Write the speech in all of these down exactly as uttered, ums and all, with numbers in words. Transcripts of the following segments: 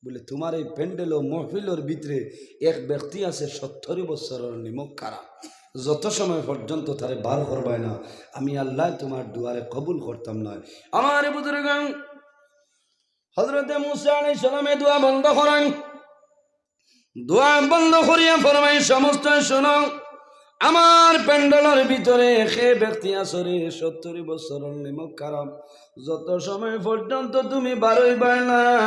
বলে, "তুমার এই প্যান্ডেল ও মহফিলর ভিতরে এক ব্যক্তি আছে সত্তর বছরর নিমক খারা, যত সময় পর্যন্ত তারে বার করবায় না, আমি আল্লায় তুমার দোয়ারে কবুল করতাম নায়।" আমার বুজুর্গান, হযরতে মুসা আলাইহিস সালামে দোয়া বন্ধ করাইন। দোয়া বন্ধ করিয়া ফরমাইন, "সমস্ত শুনো, আমার প্যান্ডেলর ভিতরে হে ব্যক্তি আছে রে, সত্তর বছরর নিমক খারা, যত সময় পর্যন্ত তুমি বারইবায় না,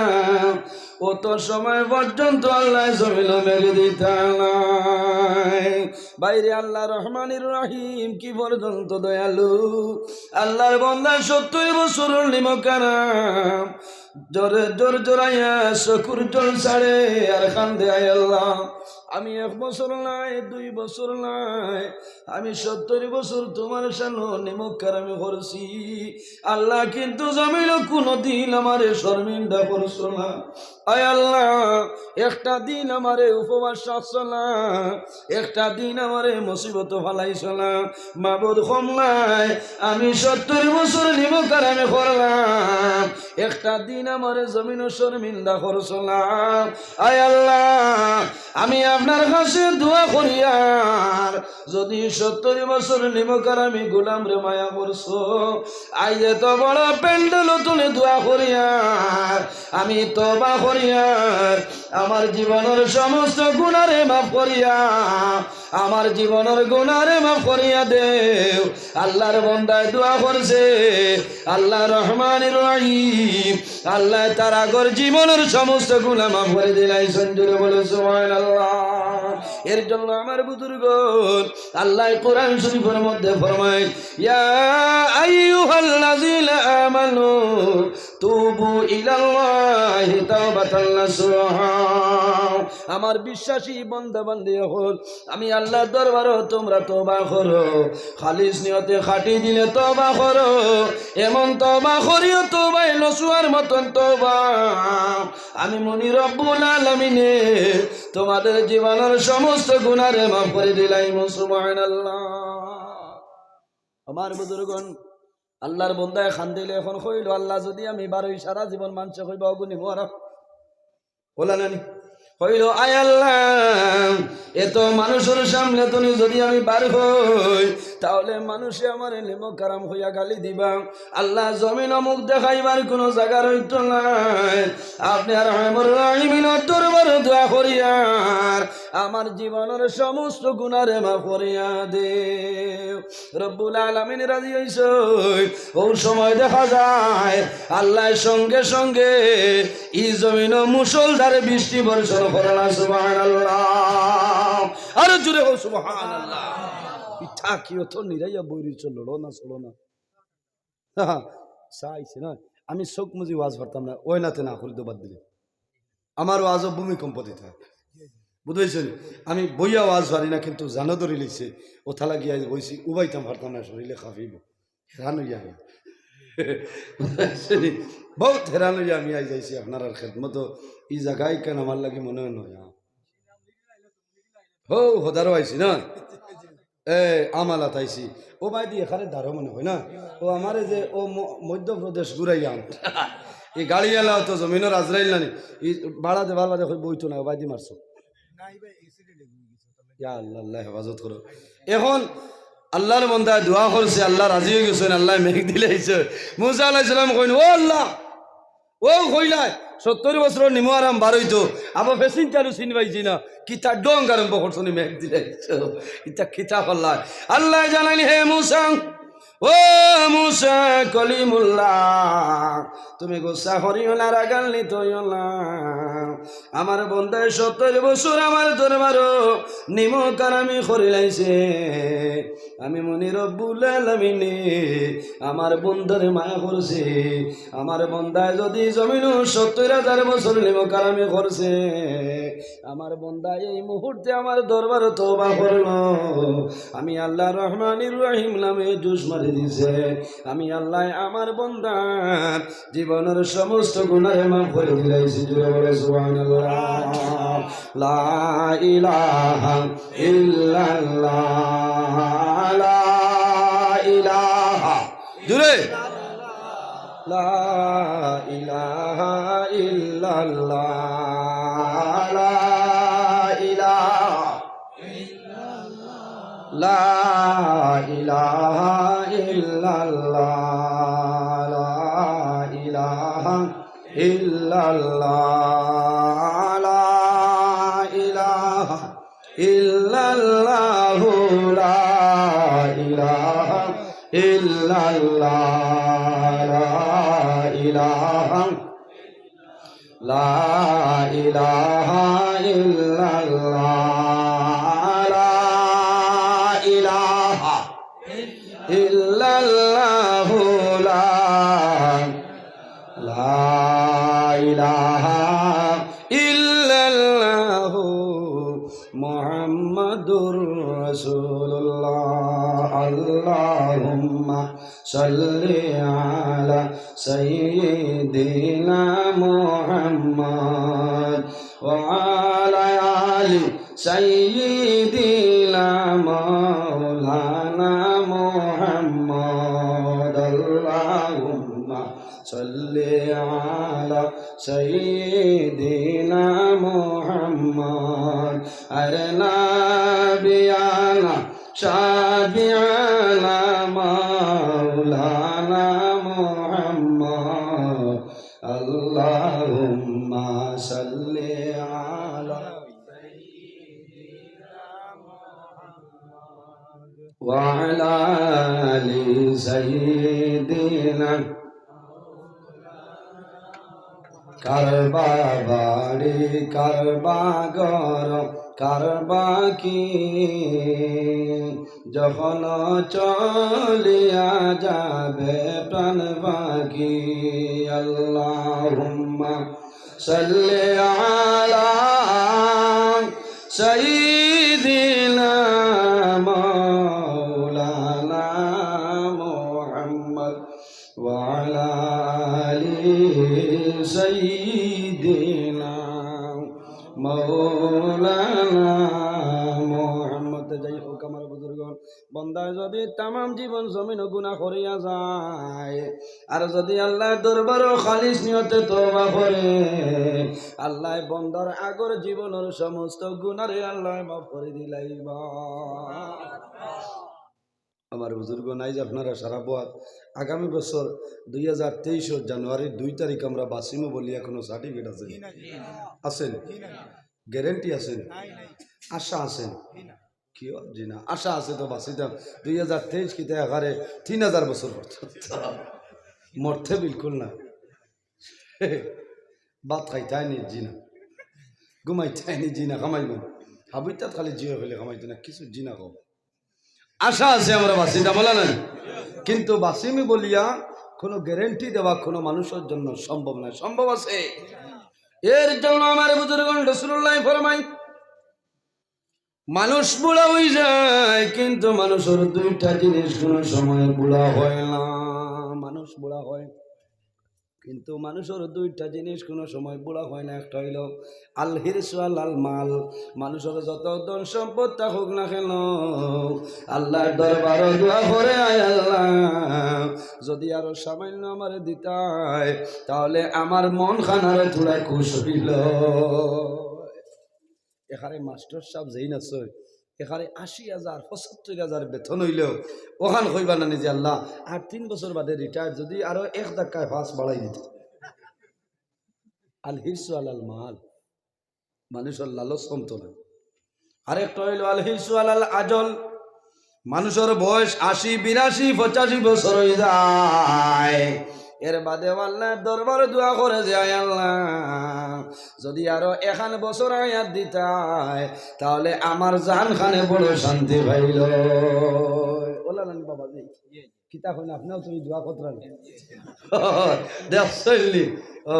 অত সময় পর্যন্ত আল্লায় জমিনো মেঘ দিতা নায়।" বাইরে আল্লাহ রহমানির রহিম কি পর্যন্ত দয়ালু। আল্লাহর বন্দা সত্তর বছরর নিমক খারা, জোরে জোর জোরাইয়া চকুর জল ছাড়ে আর কান্দে, "আয় আল্লাহ, আমি এক বছর নায়, দুই বছর নায়, আমি সত্তর বছর তুমার সামনে নিমক খারা আমি করছি। আল্লাহ, কিন্তু জমিনো কুনুদিন আমারে শরমিন্দা করছো না। আয় আল্লাহ, একটা দিন আমারে উপবাস রাখছো না, একটা দিন আমারে মুসিবতো ফালাইছো না। মাবুদ, কম নায়, আমি সত্তর বছর নিমক খারা আমি করলাম, একটা দিন আমারে জমিনো শরমিন্দা করছো না। আয় আল্লাহ, আমি আপনার কাছে দোয়া করিয়ার, যদি সত্তর বছর নিমক খারা আমি গোলামরে মায়া করছো, আইজ এত বড় প্যান্ডেলো তুলি দোয়া করিয়ার, আমি তওবা করিয়ার, আমার জীবনর সমস্ত গুনারে মাফ করিয়া, আমার জীবনর গুনারে মাফ করিয়া দেও। আল্লাহর বন্দায় দোয়া করছে, আল্লাহ রহমানির রহিম, আল্লায় তার আগর জীবনর সমস্ত গুনা মাফ করি দিলাইছইন। জোরে বলো সুবহানাল্লাহ। এর জন্য আমার বুজুর্গ, আল্লায় কোরআন শরীফর মধ্যে ফরমাইন, "ইয়া আইয়ুহাল্লাযীনা আমানু তুবু ইলাল্লাহি তাওবাতান নাসুহা।" আমার বিশ্বাসী বন্দা বান্দি অকল, আমি আল্লাহর দরবারো তুমরা তওবা করো, খালিস নিয়তে খাঁটি দিলে তওবা করো, এমন তওবা করিও, তওবায়ে নসুহার মতন তওবা। আমি মুনি রব্বুল আলামিনে তুমাদের জীবনর সমস্ত গুনারে মাফ করি দিলাইমু। সুবহানাল্লাহ। আমার বুজুর্গন, আল্লাহর বন্দায় কান্দিলে অখন কইলো, "আল্লাহ, যদি আমি বারই, সারা জীবন মানষে কইবা অগু নিমু খারা।" কইলা না নি? কইলো, "আয় আল্লাহ, এত মানুষর সামনে তুলি যদি আমি বার হই, তাহলে মানুষে আমারে নিমক খারা কইয়া গালি দিবা। আল্লাহ, জমিনো মুখ দেখাইবার কুনু জাগা রইতো নায়। আপনে আরহামুর রাহিমিনর দরবারো দোয়া করিয়ার আমার জীবনর সমস্ত গুনারে মাফ করিয়া দেও।" রব্বুল আলামিন রাজি অইছইন। অউ সময় দেখা যায় আল্লায় সঙ্গে সঙ্গে ই জমিনো মুষলধারে বৃষ্টি বর্ষণ করলা। সুবহানাল্লাহ। আরো জোরে কও সুবহানাল্লাহ। ইতা কিতা অত নিরাইয়া বইরিছো, লড়ো না, চলো না। চাইছে না, আমি চউখ মুজি ওয়াজ পারতাম না, অয় না তে না করি তো বাদ দিলে। আমার ওয়াজও ভূমিকম্প দিতা। বুঝাইছইন? আমি বইয়া ওয়াজ পারি না, কিন্তু জানো ধরি লইছে, অতা লাগি আইজ বইছি, উবাইতাম পারতাম না, শরীরে কাঁপিবো। হেরান অইয়া আমি। বুঝাইছইন? বউত হেরান অইয়া আমি আইজ আইছি আপনারার খেদমতো। ই জাগা ইখান আমার লাগি মনে অয় নয়া। হো, হদারো আইছি না? এ, আমালাত আইছি। অউ বায়দি এখানে দারো মনে অয় না? অউ আমারে যে অউ ম-, মধ্যপ্রদেশ ঘুরাইয়া আন। ই গাড়িআলা তো জমিনর আজরাইল না নি? ই ভাড়া দেবার বাদে কই বইতো না, অউ বায়দি মারছো। ইয়া আল্লাহ, আল্লাহ হেফাজত করো। অখন আল্লাহর বন্দায় দোয়া করছে, আল্লাহ রাজি অইগেছইন, আল্লায় মেঘ দিলাইছে। মুসা আলাইহিস সালাম কইন, "ও আল্লাহ, অউ কইলায়, সত্তইর বছরর নিমক খারা বার অইতো, আবার ফেসিন চালু চিন পাইছি না, কিতা ঢং আরম্ভ করছো নি মেঘ দিলাইছো, ইতা কিতা করলায়?" আল্লায় জানাইন, "হে মুসা, ও মুসা কলিমুল্লাহ, তুমি গুসা করিও না, রাগান্বিত অইও না। আমার বন্দায় সত্তইর বছর আমার দরবারো নিমক খারামি করিলাইছে। আমি মুনি রব্বুল আলামিনে আমার বন্দারে মায়া করছি। আমার বন্দায় যদি জমিনো সত্তইর হাজার বছর নিমক খারামি করছে, আমার বন্দায় এই মুহূর্তে আমার দরবারো তওবা করলো, আমি আল্লাহ রহমানির রহিম নামে জুস মারি দিছে। আমি আল্লায় আমার বন্দার জীবনর সমস্ত গুনারে মাফ করি দিলাইছি।" জোরে বলো সুবহানাল্লাহ। লা ইলাহা ইল্লাল্লাহ, লা ইলাহা। জোরে। لا إله إلا الله. لا إله. لا إله إلا الله. لا إله إلا الله. لا إله إلا الله. لا إله إلا الله. لا إله. لا إله إلا الله. لا إله إلا الله. لا، لا إله إلا الله محمد رسول الله. اللهم صل على سيدنا محمد وعلى آل سيدنا مولانا محمد. اللهم صل على سيدنا محمد. أرنا بيانا شافعنا مولانا محمد. اللهم صل على وعلى آل سيدنا. কার বা বাড়ি, কার বা ঘর, কার বা কি, যখন চলিয়া যাবে প্রাণ পাখি। اللهم صل على سيدنا مولانا محمد وعلى آل سيدنا مولانا محمد। যাই হোক, আমার বুজুর্গণ, বন্দায় যদি তামাম জীবন জমিনো গুনা করিয়া যায়, আর যদি আল্লার দরবারো খালিস নিয়তে তওবা করে, আল্লায় বন্দার আগর জীবনর সমস্ত গুনারে আল্লায় মাফ করি দিলাইবা। আমার বুজুর্গ, নাই যে আপনারা সারা বয়াত, আগামী বছর দুই হাজার তেইশর জানুয়ারির দুই তারিখ আমরা বাঁচিমু বলিয়া কুনু certificate আছে নি? আছে নি? Guarantee আছে নি? আশা আছে নি? কিওর জি না, আশা আছে তো বাঁচিতাম। দুই হাজার তেইশ কিতা একেবারে তিন হাজার বছর পর্যন্ত। মরতে বিলকুল না। ভাত খাইতায় নি? জি না। ঘুমাইতায় নি? জি না, কামাইবো। হাবুইতাত খালি জি অইলে কামাইতো না, কিছু জি না কও। আশা আছে আমরা বাঁচিতাম, বলা নাই? কিন্তু বাঁচিমু বলিয়া কুনু guarantee দেওয়া কুনু মানুষর জন্য সম্ভব নায়। সম্ভব আছে? এর জন্য আমার বুজুর্গণ রাসূলুল্লায় ফরমাইন, মানুষ বুড়া অইযায়, কিন্তু মানুষর দুইটা জিনিস কুনু সময় বুড়া হয় না। মানুষ বুড়া হয়, কিন্তু মানুষর দুইটা জিনিস কুনু সময় বুড়া হয় না। একটা অইলো আল হিরসু আলাল মাল, মানুষর যত ধন সম্পদ থাকুক না কেন, আল্লার দরবারো দোয়া করে, "আয় আল্লাহ, যদি আরো সামান্য আমারে দিতায়, তাহলে আমার মন খান আরো থুড়া খুশ অইলো।" এখানে মাস্টার সাব যেইন আছে, এখানে আশি হাজার, পঁচাত্তর হাজার বেতন অইলেও অখান কইবা না নি যে, "আল্লাহ, আর তিন বছর বাদে retire, যদি আরো এক ধাক্কায় পাঁচ বাড়াই দিতে।" আল হিরসু আলাল মাল, মানুষর লালচ কমতো না। আরেকটা অইলো আল হিরসু আলাল আজল, মানুষর বয়স আশি, বিরাশি, পঁচাশি বছর অইযায়, এর বাদেও আল্লার দরবারো দোয়া করে যে, "আয় আল্লাহ, যদি আরো এখান বছর হায়াত দিতায়, তাহলে আমার জান খানে বড় শান্তি পাইলো।" ওলা নানি বাবা জি, কিতা কইন, আপনেও তো ই দোয়া করতরা নি। দেখছইন নি? ও,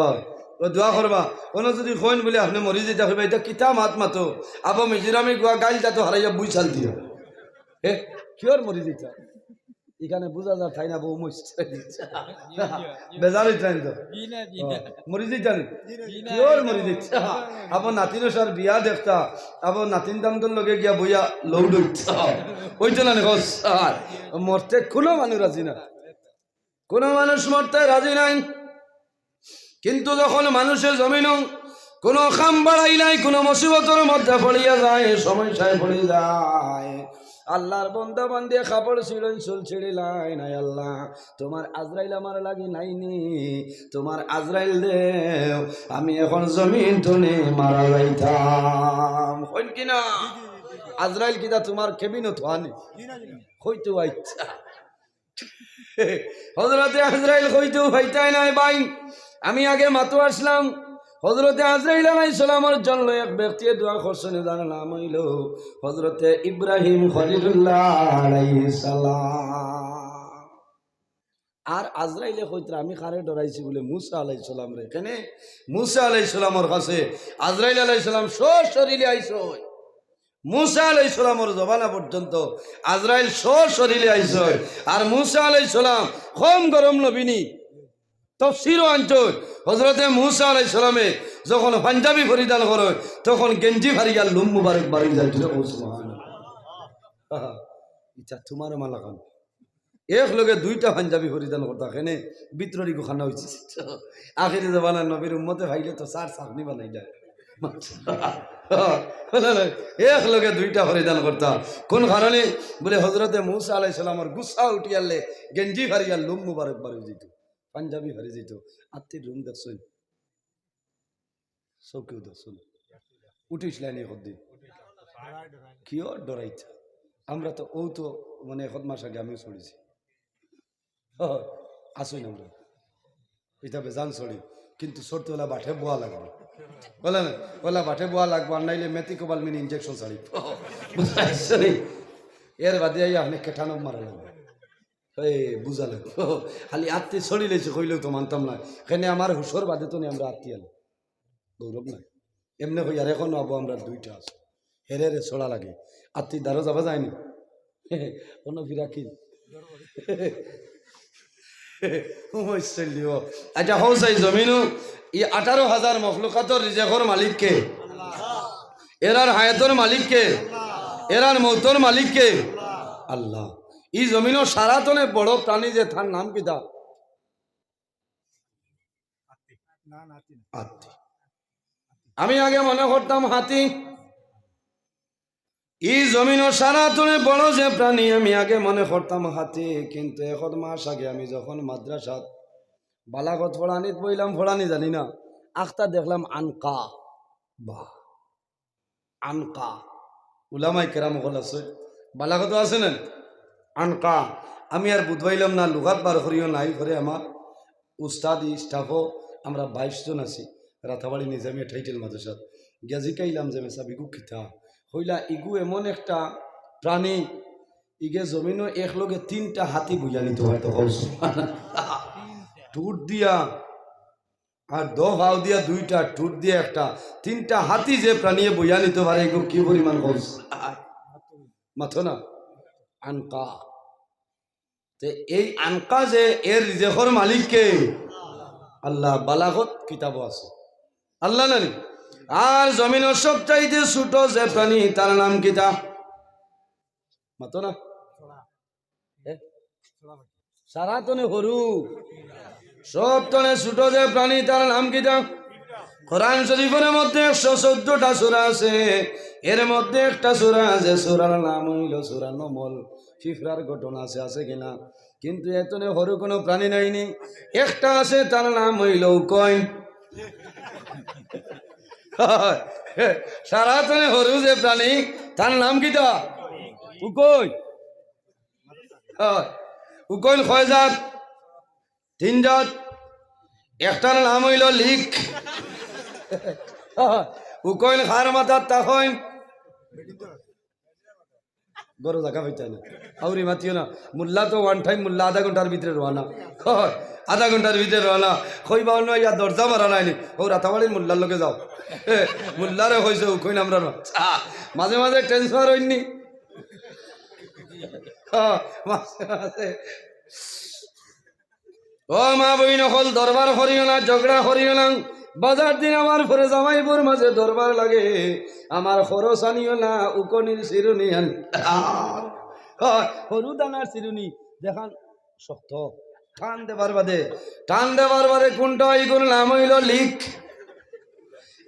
ও দোয়া করবা। অনো যদি কইন বুলে আপনে মরি যাইতা, কইবা, "ইটা কিতা মাত মাতো? আবো মিজোরামি গুয়া গাইল তা তো হারাইয়া বুই চাল দিও।" হে, কিওর মরি যাইতা? ইখানে বুঝা যায়, ঠাই না বউ মরছে। বেজার অইতরা নি তো? জি না, জি না। ও, মরি যাইতা নি? জি না। কিওর মরি যাইতা? আবো নাতিন অসার বিয়া দেখতা, আবো নাতিন দামদর লগে গিয়া বইয়া লউড অইতা। অইতো না নি, কও স্যার? মরতে কুনু মানুষ রাজি না। কোনো মানুষ মরতে রাজি নাই। কিন্তু যখন মানুষে জমিনো কোনো কাম বাড়াইলাই, কোনো মুসিবতর মধ্যে পড়িয়া যায়, সমস্যায় পড়ি যায়, আল্লাহর বন্দা বান্দিয়ে কাপড় ছিড়ইন, চুল ছিড়িলাইন, "আয় আল্লাহ, তুমার আজরাইল আমার লাগি নাইনি, তুমার আজরাইল দেও, আমি এখন জমিন তনে মারা যাইতাম।" কইন কি না? আজরাইল কিতা তুমার কেবিনো থুয়ানি? কইতো আইচ্ছা। হযরতে আজরাইল কইতেও পাইতায় নায়, "ভাই, আমি আগে মাতো আসলাম।" হযরতে আজরাইল আলাইহিস সালামর জন্য এক ব্যক্তিয়ে দোয়া করছইন, যার নাম অইলো হযরতে ইব্রাহিম খলিলুল্লাহ আলাইহিস সালাম। আর আজরাইলে কইতরা, "আমি কারে ডরাইছি?" বুলে, "মুসা আলাইহিস সালামরে।" কেনে? মুসা আলাইহিস সালামর কাছে আজরাইল আলাইহিস সালাম সশরীরে আইছইন। মুসা আলাইহিস সালামর জমানা পর্যন্ত আজরাইল সশরীরে আইছইন। আর মুসা আলাইহিস সালাম কম গরম নবী নি। তফসিরো আনছইন, হযরতে মুসা আলাইহিস সালামে যখন পাঞ্জাবি পরিধান করইন, তখন গেঞ্জি ফাড়িয়া লুম মুবারক বারই যায়। জুরে কও সুবহানাল্লাহ। ইটা তুমার মালাখান। এক লগে দুইটা পাঞ্জাবি পরিধান করতা, কেনে ভিতরর ইগু খানা অইছে। আখেরি জমানার নবীর উম্মতে পাইলে তো চার চাকনি বানাই দেয়। এক লগে দুইটা পরিধান করতা। কোন কারণে? বুলে, হযরতে মুসা আলাইহিস সালামর গুসা উঠিয়ালে গেঞ্জি ফাড়িয়া লুম মুবারক বারই যাইতো, পাঞ্জাবি ফাড়ি যাইতো। আত্তির রুম দেখছইন? চউখেও দেখছো না? উঠিস লাইনি একদিন। কিও ডরাইতা? আমরা তো, অউ তো, মানে, এক মাস আগে আমিও চড়ছি। আছইন আমরা। ইটা বেজান চড়ি। কিন্তু চড়তে অলা বাটে বওয়া লাগবো। বুলে না? অলা বাটে বওয়া লাগবো, আর নাইলে মেথিকোবালমিন injection ছাড়ি। বুঝতে পারছো নি? এর বাদে আইয়া অনেক কেটানো মারা লাগবো। এই বুঝা লাগবো। খালি আত্তি চড়ি লাইছে কইলেও তো মানতাম না। কেনে আমার হুশর বাদে তো নি আমরা আত্তি আলো। গৌরব নাই। এমনে কই, আর এখনো আবু আমরার দুইটা আছে। হেরে হেরে ছড়া লাগে। আত্তি দারো যাবা যায়নি। কোনো ফিরাকি। উমর চলিও। আচ্ছা, হও চাই জমিনো, ই আঠারো হাজার মখলুকাতর রিজেকর মালিক কে? এরার হায়াতর মালিক কে? এরার মৌতর মালিক কে? আল্লাহ। ই জমিনো সারাতনে বড় প্রাণী যে, তার নাম কিতা? আত্তি। আমি আগে মনে করতাম হাতি। ই জমিনো সারাতনে বড় যে প্রাণী, আমি আগে মনে করতাম হাতি, কিন্তু এখন মাস আগে আমি যখন মাদ্রাসাত বালাগত পড়ানিত বইলাম, পড়ানি জানি না, আখতা দেখলাম আনকা। বাহ, আনকা। উলামায়ে কেরাম অকল আছে, বালাগত আছে না? আনকা। আমি আর বুঝবাইলাম না, লুগাত বার করিও নাই করে আমার উস্তাদি স্টাফও আমরা বাইশ জন আছি রাতাবাড়ি নিজামিয়া টাইটেল মাদ্রাসাত। গিয়া জিকাইলাম যে, "মেসাব, ইগু কিতা?" কইলা, "ইগু এমন একটা প্রাণী, ইগে জমিনো এক লগে তিনটা হাতি বইয়া নিতো পারতো।" কও সুবহানাল্লাহ। ঠুট দিয়া আর দো ফাও দিয়া দুইটা, ঠুট দিয়া একটা, তিনটা হাতি যে প্রাণীয়ে বইয়া নিতো পারে, ইগু কি পরিমাণ? কও সুবহানাল্লাহ। মাতো না? আনকা। তে এই আনকা যে, এর রিজেকর মালিক কে? আল্লাহ। বালাগত কিতাবো আছে। আল্লাহ নানি? আর জমিনর সবচাইতে ছোট যে প্রাণী, তার নাম কিতা? মাতো না? এ? সারাতনে হুরু। সবতনে ছোট যে প্রাণী, তার নাম কিতা? কোরআন শরীফর মধ্যে একশো চৌদ্দটা সূরা আছে, এর মধ্যে একটা সূরা আছে, সূরার নাম অইলো সূরা নমল। ফিফড়ার গঠন আছে, আছে কিনা? কিন্তু এতনে হুরু কোনো প্রাণী নাইনি। একটা আছে, তার নাম অইলো উকইন। সারাতনে হুরু যে প্রাণী, তার নাম কিতা? উকইন। উকইন কয় জাত? তিন জাত। একটার নাম অইলো লিক। উকইন খার মাথাত তাকইন। ঘরো জাগা পাইতা না। আউরি মাতিও না। মোল্লা তো one time মোল্লা আধা ঘন্টার ভিতরে রওয়ানা। আধা ঘন্টার ভিতরে রওয়ানা। কইবা অনো ইয়া দরজা মারা নাইনি। ও রাতাবাড়ির মোল্লার লগে যাও। মোল্লারে কইছে উকইন আমরা না। মাঝে মাঝে transfer অইননি। মাঝে মাঝে। ও মা বইন অকল, দরবার করিও না, ঝগড়া করিও না। বাজার দিন আমার পরে জামাইবুর মাঝে দরবার লাগে। আমার খরচ আনিও না, উকনির চিরুনি আন। হুরু দানার চিরুনি দেখান শক্ত। টান দেবার বাদে, টান দেবার বাদে কোনটা? ইগুর নাম অইলো লিক।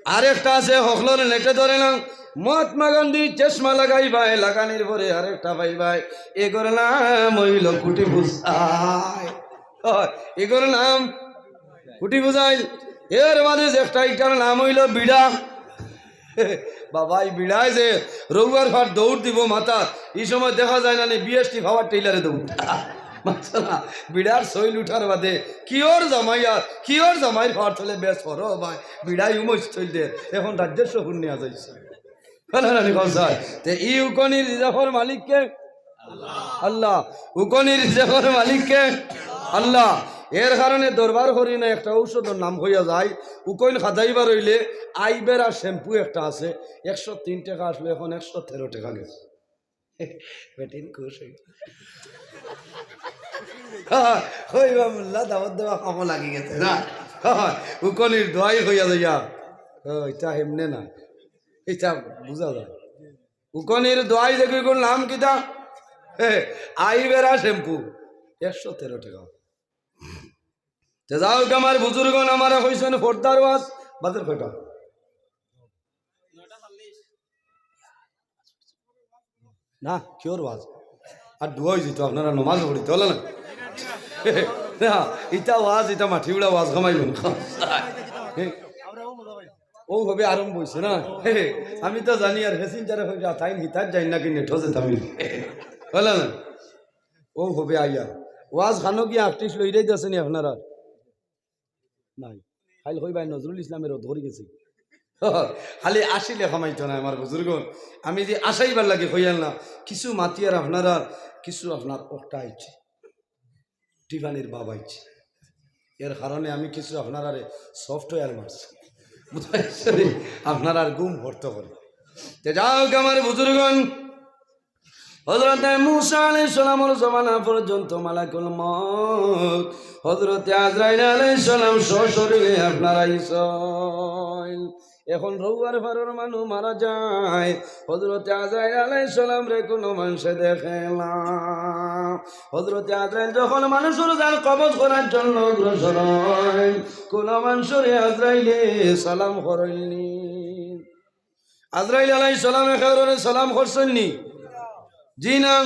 আরেকটা আছে, হকলর নেটে ধরে না, মহাত্মা গান্ধী চশমা লাগাইবায়, লাগানির পরে আরেকটা পাইবায়, ইগুর নাম অইলো কুটি বুঝাই। ইগুর নাম কুটি বুঝাইল। এর বাদে যে একটা, ইটার নাম অইলো বিড়া। বাবা, ই বিড়ায় যে রৌয়ার ফার দৌড় দিবো মাথা, ই সময় দেখা যায় না নি বিএসটি পাওয়ার টিলারে দৌড়। মাশাআল্লাহ, বিড়ার সইল উঠার বাদে কিওর জামাই আর কিওর জামাইর ফার তলে বেশ হরো ভাই, বিড়ায় উমস থইল দে, এখন রাজ্যের শহুর নিয়া যাইছে। বলে না নি কনসাই? তে ই উকনির রিজার্ভর মালিক কে? আল্লাহ। উকনির রিজার্ভর মালিক কে? আল্লাহ। এর কারণে দরবার করি না, একটা ঔষধর নাম কইয়া যায়, উকইন খাজাইবার অইলে আইবেরা শ্যাম্পু একটা আছে, একশো তিন টাকা আসলো, এখন একশো তেরো টাকা গেছে। বেটিন খুশ হইল। হইবা মোল্লা, দাওয়াত দেওয়া কামো লাগি গেছে না। উকনির দোয়াই কইয়া যাইয়া, ও, ইটা হেমনে না, ইটা বুঝা যায়। উকনির দোয়াই দেখি কোন নাম কিতা? আইবেরা শ্যাম্পু, একশো তেরো টাকা। তে যাউক আমার বুজুর্গন, আমারে কইছইন পর্দার ওয়াজ, বাজের কয়টা? না, কিওর ওয়াজ? আর দোয়া অইযিতো, আপনারা নমাজ পড়িতে হলো না। না, ইটা ওয়াজ, ইটা মাটি উড়া ওয়াজ, কমাইল না। ও হবে আরম্ভ হইছে না? আমি তো জানি আর হেসিন যারা হইবে, তাই হিতার যাই নাকি নেট হচ্ছে তামিল। হলো না? ও হবে আইয়া। ওয়াজ খানো গিয়া আটত্রিশ লইরাই দিয়েছেন আপনারা? নাই। খাইল কই ভাই নজরুল ইসলামের রোদ ধরে গেছে। খালি আসিলে কমাইতো না আমার বুজুর্গ। আমি যে আশাইবার লাগি কইয়াল না, কিছু মাতিয়ার আপনারা, কিছু আপনার ওটা আইছে। টিফানির বাবাইছে। এর কারণে আমি কিছু আপনারারে সফটওয়্যার মারছি। বুঝতে পারছেন? আপনারার ঘুম হরতে করে। তে যাউক আমার বুজুর্গন, হযরতে মুসা আলাইহিস সালামর জমানা পর্যন্ত মালাকুল মউত হযরতে আজরাইল আলাইহিস সালাম সশরীরে আপনার আইছইন। এখন রৌয়ার ফারর মানুষ মারা যায়, হযরতে আজরাইল আলাইহিস সালামরে কোনো মানুষে দেখে না। হযরতে আজরাইল যখন মানুষর জান কবজ করার জন্য অগ্রসর অইন, কোনো মানুষরে আজরাইলে সালাম করইন নি। আজরাইল আলাইহিস সালামে কেউরে সালাম করছইন নি? জি না।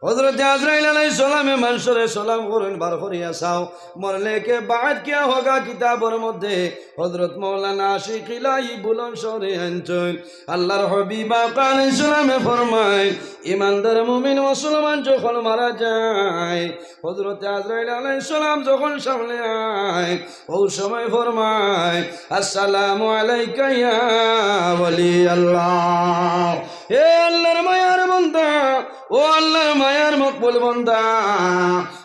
হযরতে আজরাইল আলাইহিস সালামে মানুষরে সালাম করইন, বার করিয়া চাও, মরনে কে বাদ কিয়া হোগা কিতাবর মধ্যে হযরত মাওলানা আশিক ইলাহি বুলন্দশহরে আনছইন। আল্লাহর হাবিব আকা আলাইহিস সালামে ফরমায়, ইমানদার মুমিন মুসলমান যখন মারা যায়, হযরতে আজরাইল আলাইহিস সালাম যখন সামনে আয়, ও সময় ফরমায়, "আসসালামু আলাইকা ইয়া ওয়ালি আল্লাহ।" হে আল্লাহর মায়ার বান্দা, ও আল্লাহর মায়ার মকবুল বান্দা,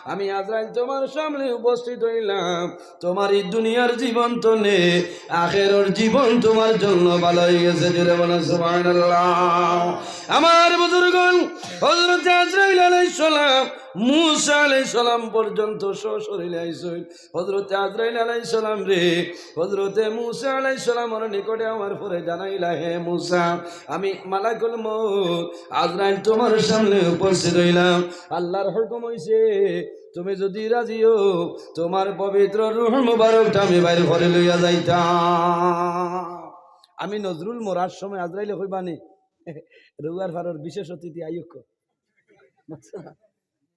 আমি আজরাইল তোমার সামনে উপস্থিত হইলাম। তোমার এই দুনিয়ার জীবন তো নে, আখেরর জীবন তোমার জন্য ভালো হয়ে গেছে। জোরে বলেন সুবহানাল্লাহ। আমার বুজুর্গন, হযরত আজরাইল আলাইহিস সালাম মুসা আলাইহিস সালাম পর্যন্ত সশরীরে আইছইন। হযরতে আজরাইল আলাইহিস সালামরে হযরতে মুসা আলাইহিস সালামর নিকটে আমার পরে জানাইলা, "হে মুসা, আমি মালাকুল মউত আজরাইল তোমার সামনে উপস্থিত হইলাম। আল্লাহর হুকুম হইছে, তুমি যদি রাজি হও, তোমার পবিত্র রূহ মুবারকটা আমি বাইর করে লইয়া যাইতাম।" আমি নজরুল মরার সময় আজরাইলে কইবানি, "রৌয়ার ফারর বিশেষ অতিথি আইউক।"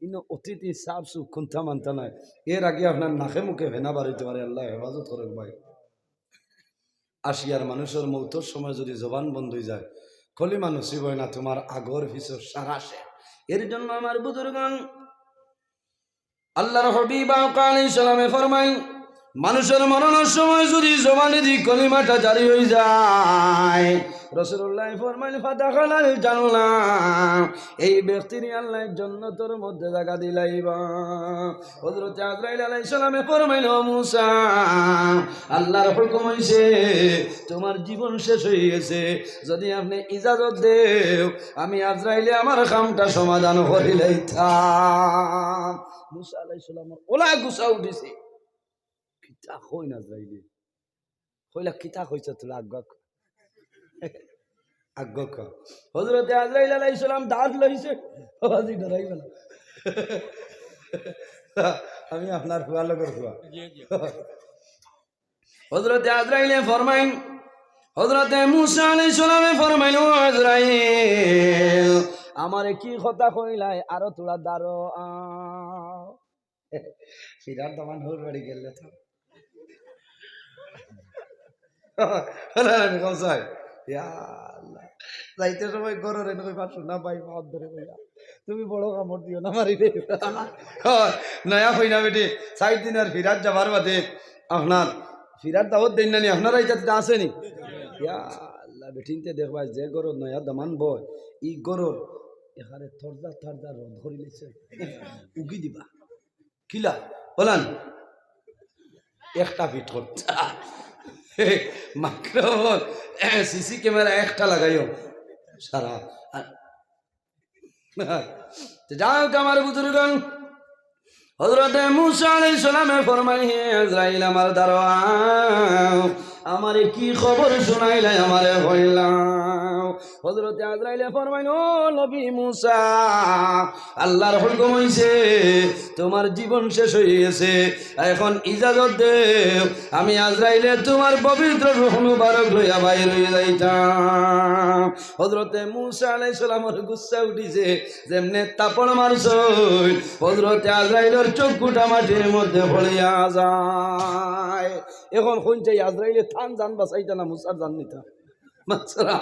ইনো অতিথি সাফ সুফ কুন্তা মান্তা নাই। এর আগে আপনার নাকে মুখে ফেনা বাড়াইতে পারে, আল্লাহ হেফাজত করুক ভাই। আসিয়ার মানুষর মউতর সময় যদি জবান বন্ধ হয়ে যায়, কলিমা নসিব হয় না, তোমার আগর পিছর সারা শেষ। এর জন্য আমার বুজুর্গান, আল্লাহর হাবিব আকা আলাইহিস সালামে ফরমাইন, মানুষর মরণর সময় যদি জবানেদি কলিমাটা জারি হয়ে যায়, রাসূলুল্লাহ ফরমাইন, "ফাদাখালাল জান্নাহ", এই ব্যক্তিরে আল্লাহ জান্নাতর মধ্যে জাগা দিলাইবা। হযরতে আজরাইল আলাইহিস সালামে ফরমাইন, "ও মুসা, আল্লাহর হুকুম হইছে, তোমার জীবন শেষ হয়ে গেছে, যদি আপনি ইজাজত দেও, আমি আজরাইলে আমার কামটা সমাধান করিলাইতাম।" মুসা আলাইহিস সালামর ওলা গুসা উঠিছে। কিতা কইন আজরাইলে? কইলা, "কিতা কইছ তুলা আগুয়া ক?" আগুয়া ক। হযরতে আজরাইল আলাইহিস সালাম দাঁত লইছে। বাবাজি ডরাই গেল। আমি আপনার ফুয়া লগর ফুয়া। হযরতে আজরাইলে ফরমাইন, হযরতে মুসা আলাইহিস সালামে ফরমাইন, "ও আজরাইল, আমারে কি কথা কইলায়, আরো থুড়া দাঁড়াও।" ফিরার দামান হউর বাড়ি গেলে তো। কও চাই, ইয়া আল্লাহ। যাইতে সময় ঘরর এনে কইবা, "শোনা ভাই, পাও ধরি কইয়া, তুমি বড় কামড় দিও না, মারি দে।" নয়া কইনা বেটি, চাইর দিনর ফিরাত যাবার বাদে আপনার ফিরার দাওয়াত দেইন না নি, আপনারা ইটা আছে নি? ইয়া আল্লাহ, বেটিন্তে দেখবা, যে ঘরর নয়া দামান বয়, ই ঘরর এখানে তরজা তরজা রদ করি লইছে, উগি দিবা। কিলা? বলেন, একটা ফিট করতা। মাইক্রোফোন, সিসি ক্যামেরা একটা লাগাইও সারা। আর তো যাই হোক, আমার বুজুর্গণ, হযরতে মুসা আলাইহিস সালামে ফরমাইন, "হে আজরাইল, আমার দাঁড়াও, আমারে কি খবর শুনাইলায়, আমারে কইলাও।" হযরতে আজরাইলে ফরমাইন, "ও নবী মুসা, আল্লাহর হুকুম অইছে, তুমার জীবন শেষ অই গেছে, এখন ইজাজত দেও, আমি আজরাইলে তুমার পবিত্র রূহ মুবারক লইয়া বাইর অই যাইতাম।" হযরতে মুসা আলাইহিস সালামর গুসা উঠিছে, যেমনে থাপড় মারছইন, হযরতে আজরাইলর চক্ষুটা মাটির মধ্যে পড়িয়া যায়। এখন কইন চাই, আজরাইলে তান জান বাঁচাইতা না মুসার জান নিতা? মাতরা।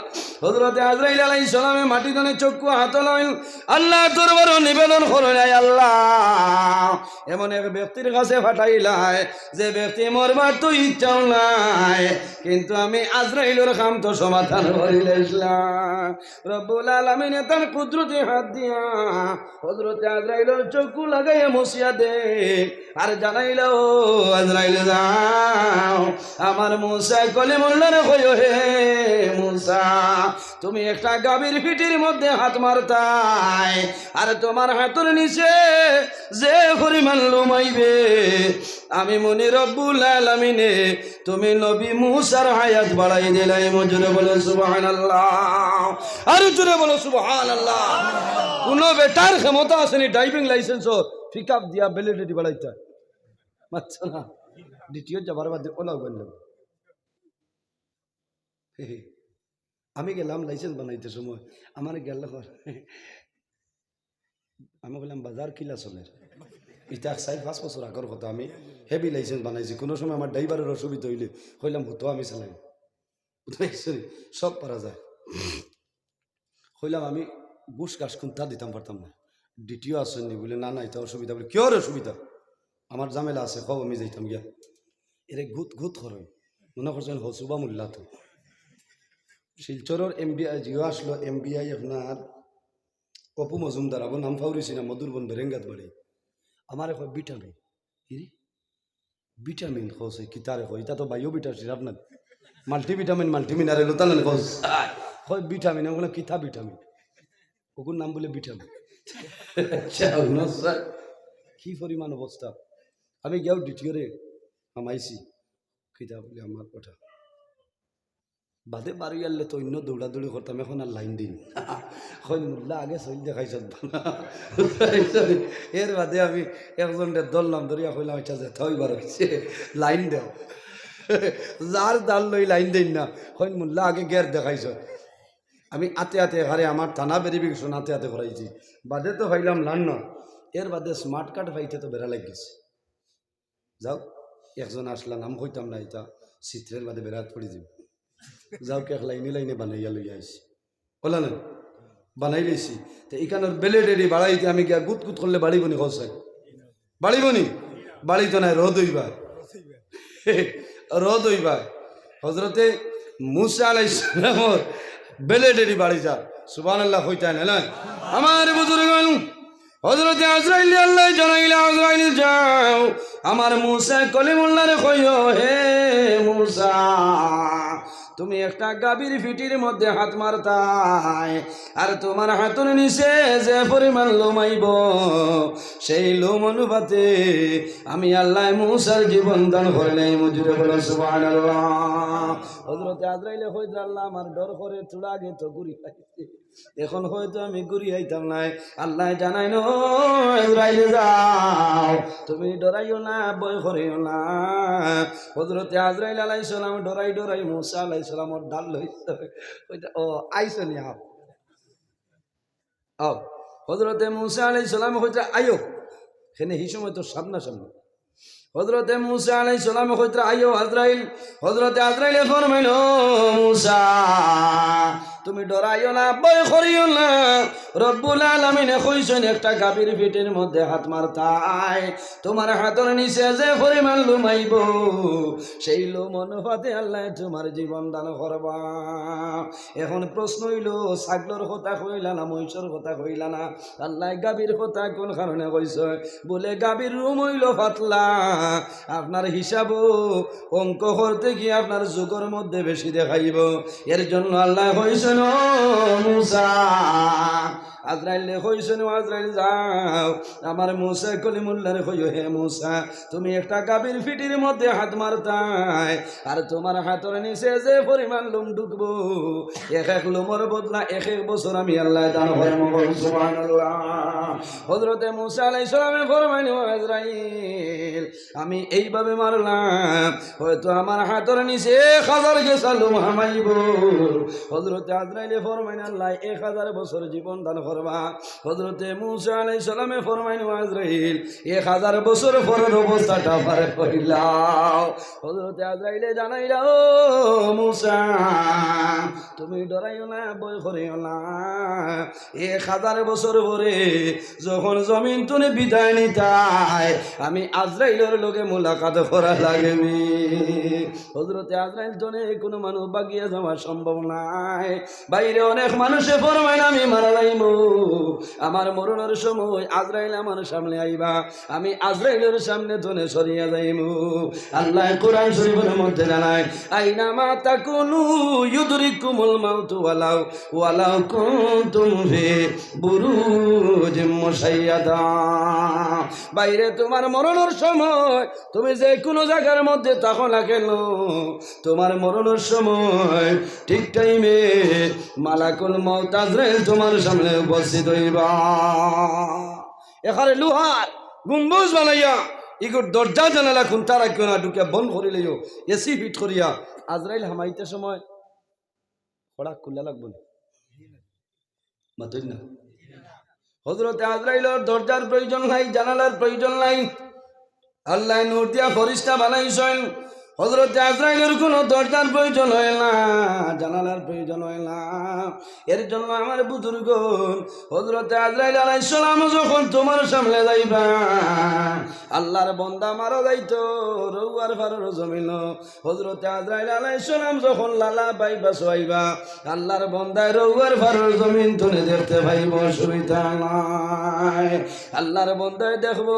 হযরতে আজরাইল আলাইহিস সালামে মাটির তনে চক্ষু আতলাইন, আল্লাহর দরবারো নিবেদন করইন, "আয় আল্লাহ, এমন এক ব্যক্তির কাছে পাঠাইলায়, যে ব্যক্তি মরবার তো ইচ্ছাও নাই, কিন্তু আমি আজরাইলর কাম তো সমাধান করিলাইলাম।" রব্বুল আলামিনে তান কুদরতি হাত দিয়া হযরতে আজরাইলর চক্ষু লাগাইয়া মুছিয়া দেইন। আর জানাইলা, "ও আজরাইল, যাও, আমার মুসা কলিমুল্লাহরে কইও, হে মুসা, তুমি একটা গাভীর পিঠির মধ্যে হাত মারতায়, আর তুমার হাতর নিচে যে পরিমাণ লোম আইবে, আমি মনি রব্বুল আলামিনে তুমি নবী মুসার হায়াত বাড়াই দিলাইমু।" জোরে বলো সুবহানাল্লাহ। আরো জোরে বলো সুবহানাল্লাহ। কুনু বেটার ক্ষমতা আছে নি ড্রাইভিং লাইসেন্সর পিক আপ দিয়া ভ্যালিডিটি বাড়াইতা? মাতরা না। ডিটিও যাবার বাদে ওলাও গেল। আমি গেলাম লাইসেন্স বানাইতে সময়, আমার গেল কর আমি কইলাম, "বাজার কিলা চলের?" ইটা চাইর পাঁচ বছর আগর কথা, আমি হেভি লাইসেন্স বানাইছি। কুনু সময় আমার ড্রাইভারর অসুবিধা অইলে কইলাম, "হুতো আমি চালাই।" বুঝতে পারছি? সব পারা যায়। কইলাম, "আমি ঘুষ ঘাস কুন্তা দিতাম পারতাম না।" ডিটিও আছইন নি? বলে, "না, না, ইটা অসুবিধা।" বলে, "কিওর অসুবিধা?" "আমার ঝামেলা আছে, কও, আমি যাইতাম গিয়া।" এরে গুত গুত করইন, মনে করছইন হসুবা মোল্লা তো। শিলচরর এমবিআই জিও আসলো, এমবিআই আপনার অপু মজুমদার, আবো নাম ফাউরিছি না, মধুরবন বেরেঙ্গাত বাড়ি। আমারে কয়, "ভিটামিন।" ইরি, "ভিটামিন কছে কিতারে কয়? ইটা তো বায়ো ভিটা সিরাপ না, মাল্টিভিটামিন, মাল্টিমিনারেল, ওটা না কছ।" কয়, "ভিটামিন।" আমি কইলাম, "কিতা ভিটামিন?" ওগুর নাম বলে ভিটামিন। আচ্ছা, হুনো স্যার, কি পরিমাণ অবস্থা। আমি গিয়াও ডিটিওরে হামাইছি, কিতা বলে আমার কথা। বাদে বারই আনলে তো অন্য দৌড়াদৌড়ি করতাম, এখন আর লাইন দিন। কইন, "মোল্লা, আগে সইল দেখাইছ না।" এর বাদে আমি একজনরে ধরলাম, ধরিয়া কইলাম, "আচ্ছা, যেতা অইবার অইছে, লাইন দেও।" যার যার লই লাইন দেইন না, কইন, "মোল্লা, আগে গের দেখাইছ।" আমি আতে আতে, আরে, আমার থানা ভেরিফিকেশন আতে আতে করাইছি, বাদে তো পাইলাম লাইন না। এর বাদে স্মার্ট কার্ড পাইতে তো বেড়া লাগিছে। যাও, একজন আসলা, নাম কইতাম না, ইটা চিত্রের বাদে বেড়াত পড়ি দিব। যাও, এক লাইনে লাইনে বানাইয়া লইয়া আইছি। ওলা না? বানাই লইছি। তো ইখানোর ভ্যালিডিটি বাড়াইতে আমি গিয়া গুত গুত করলে বাড়িব নি, কও চাই? বাড়িব নি? বাড়িতো নায়, রদ অইবা। রদ অইবা। হযরতে মুসা আলাইহিস সালামর ভ্যালিডিটি বাড়ি যার। সুবহানাল্লাহ কইতা না, না? আমার বুজুর্গ, হযরতে আজরাইল আল্লায় জানাইলা, "আজরাইল যাও, আমার মুসা কলিমুল্লাহরে কইও, হে মুসা, তুমি একটা গাভীর পিঠির মধ্যে হাত মারতায়, আর তুমার হাতর নিচে যে পরিমাণ লোম আইব, সেই লোম অনুপাতে আমি আল্লায় মুসার জীবন দান করলাইমু।" জোরে বলো সুবহানাল্লাহ। হযরতে আজরাইলে কইতরা, "আল্লাহ, আমার ডর করে, থুড়া আগে তো ঘুরি আইছি।" এখন হয়তো আমি ঘুরি আইতাম নায়। আল্লায় জানাইন, "ও আজরাইল, যাও, তুমি ডরাইও না, ভয় করিও না।" হযরতে আজরাইল আলাইহিস সালাম ডরাই ডরাই মুসা আলাইহিস সালামর ডাল লইছে। কইতা, "ও, আইছো নি, আও।" আও। হযরতে মুসা আলাইহিস সালামে কইতরা, "আইও।" কেনে হি সময় তো সামনাসামনি। হযরতে মুসা আলাইহিস সালামে কইতরা, "আইও আজরাইল।" হযরতে আজরাইলে ফরমাইন, "ও মুসা, তুমি ডরাইও না, ভয় করিও না। রব্বুল আলামিনে কইছইন একটা গাভীর পিঠির মধ্যে হাত মারতায়, তুমার হাতর নিচে যে পরিমাণ লোম আইবো, সেই লোম অনুপাতে আল্লায় তুমার জীবন দান করবা।" এখন প্রশ্ন অইলো, ছাগলর কথা কইলা না, মহিষর কথা কইলা না, আল্লায় গাভীর কথা কোন কারণে কইছে? বলে, গাভীর লোম অইলো পাতলা, আপনার হিসাবও অঙ্ক করতে গিয়া আপনার যোগর মধ্যে বেশি দেখাইবো। এর জন্য আল্লায় কইছইন, "ও মুসা।" আজরাইলরে কইছইন, "ও আজরাইল, যাও, আমার মুসা কলিমুল্লাহরে কইও, হে মুসা, তুমি একটা গাভীর পিঠির মধ্যে হাত মারতায়, আর তুমার হাতর নিচে যে পরিমাণ লোম ঢুকবো, এক এক লোমর বদলা এক এক বছর আমি আল্লায় দান করমু।" সুবহানাল্লাহ। হযরতে মুসা আলাইহিস সালামে ফরমাইন, "ও আজরাইল, আমি এইভাবে মারলাম, হয়তো আমার হাতর নিচে এক হাজার গেছা লোম হামাইবো।" হযরতে আজরাইলে ফরমাইন, "আল্লায় এক হাজার বছর জীবন দান করবা।" হযরতে মুসা আলাইহিস সালামে ফরমাইন, "ও আজরাইল, এক হাজার বছর পরের অবস্থাটা আমারে কইলাও।" হযরতে আজরাইলে জানাইলা, "ও মুসা, তুমি ডরাইও না, ভয় করিও না। এক হাজার বছর পরে যখন জমিন তুনে বিদায় নিতায়, আমি আজরাইলর লগে মুলাকাত করা লাগবি।" হযরতে আজরাইল তুনে কোনো মানুষ বাগিয়া যাওয়া সম্ভব নায়। বাইরে অনেক মানুষে ফরমাইন, "আমি মারা যাইমু, আমার মরণর সময় আজরাইল আমার সামনে আইবা, আমি আজরাইলর সামনে তুনে সরিয়া যাইমু।" আল্লায় কোরআন শরীফর মধ্যে জানাইন, "আইনামা তাকুনু ইউদরিকুমুল মাউতু ওয়ালাউ, ওয়ালাউ কুনতুম ফি বুরুজিম মুশাইয়াদা।" বাইরে তুমার মরণর সময় তুমি যে কোনো জাগার মধ্যে থাকো না কেন, তুমার মরণর সময় ঠিক টাইমে মালাকুল মউত আজরাইল তুমার সামনে উপস্থিত অইবা। এখানে লোহার গম্বুজ বানাইয়া ইগুর দরজা জানালা খুন্তা রাখিও না, ঢুকে বন্ধ করি লইও, এসি ফিট করিয়া। আজরাইল হামাইতে সময় খড়া খুলা লাগবো না, মাতইন না। হযরতে আজরাইলর দরজার প্রয়োজন নাই, জানালার প্রয়োজন নাই। আল্লায় নূর দিয়া ফিরিস্তা বানাইছইন। হযরতে আজরাইলর কোনো দরজার প্রয়োজন হয় না, জানালার প্রয়োজন হয় না। এর জন্য আমার বুজুর্গণ, হযরতে আজরাইল আলাইহিস সালাম যখন তুমার সামনে যাইবা, আল্লাহর বন্দা মারা যাইতো রৌয়ার পারর জমিনো, হযরতে আজরাইল আলাইহিস সালাম যখন লালা বাইবা সোয়াইবা, আল্লাহর বন্দায় রৌয়ার পারর জমিন তুনে দেখতে পাইবো, অসুবিধা নাই। আল্লাহর বন্দায় দেখবো।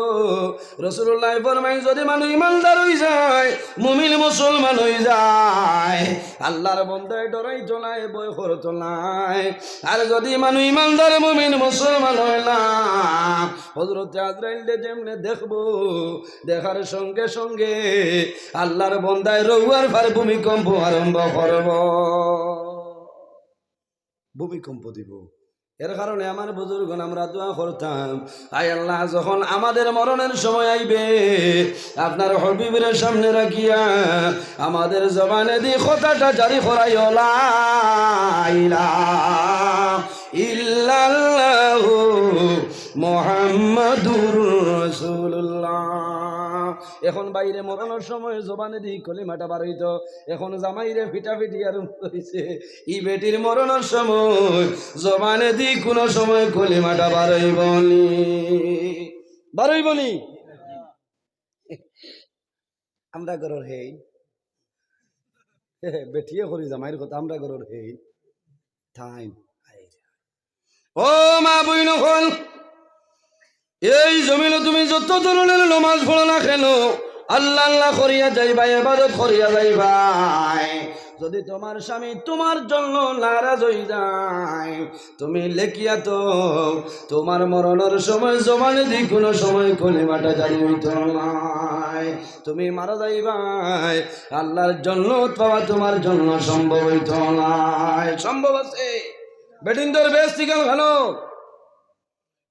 রাসূলুল্লায় ফরমাইন, যদি মানুষ ইমানদার অই যায়, মুমিন মুসলমান অই যায়, আল্লাহর বন্দায় ডরাইতো নায়, ভয় করতো নায়। আর যদি মানুষ ইমানদার মুমিন মুসলমান অয় না, হযরতে আজরাইলরে যেমনে দেখবো, দেখার সঙ্গে সঙ্গে আল্লাহর বন্দায় রৌয়ার পার ভূমিকম্প আরম্ভ করবো, ভূমিকম্প দিবো। এর কারণে আমার বুজুর্গণ আমরা দোয়া করতাম, আয় আল্লাহ, যখন আমাদের মরণের সময় আইবে, আপনার হাবিবরে সামনে রাখিয়া আমাদের জবানেদি কথাটা জারি করাইও, লা ইলাহা ইল্লাল্লাহু মুহাম্মাদুর রাসূলুল্লাহ। এখন বাইরে মরণর সময় জবানেদি কলিমাটা বারইতো, এখন জামাইরে ফিটাফিটি আরম্ভ অইছে। ই বেটির মরণর সময় জবানেদি কোনো সময় কলিমাটা বারইবো নি? বারইবো নি? আমরা ঘরর হেইন। বেটিয়ে করি জামাইর কথা, আমরা ঘরর হেইন। তাইন। ও মা বইন অকল, এই জমিনো তুমি যত ধরনের নমাজ পড়ো না কেন, আল্লাহ আল্লাহ করিয়া যাইবায়, ইবাদত করিয়া যাইবায়। যদি তুমার স্বামী তুমার জন্য নারাজ অই যায়, তুমি লেখিয়া থও, তুমার মরণর সময় জবানেদি কোনো সময় কলিমাটা জারি অইতো নায়। তুমি মারা যাইবায়, আল্লাহর জন্নত পাওয়া তুমার জন্য সম্ভব অইতো নায়। সম্ভব আছে? বেটিন্তর বেহেস্তি খান খানো,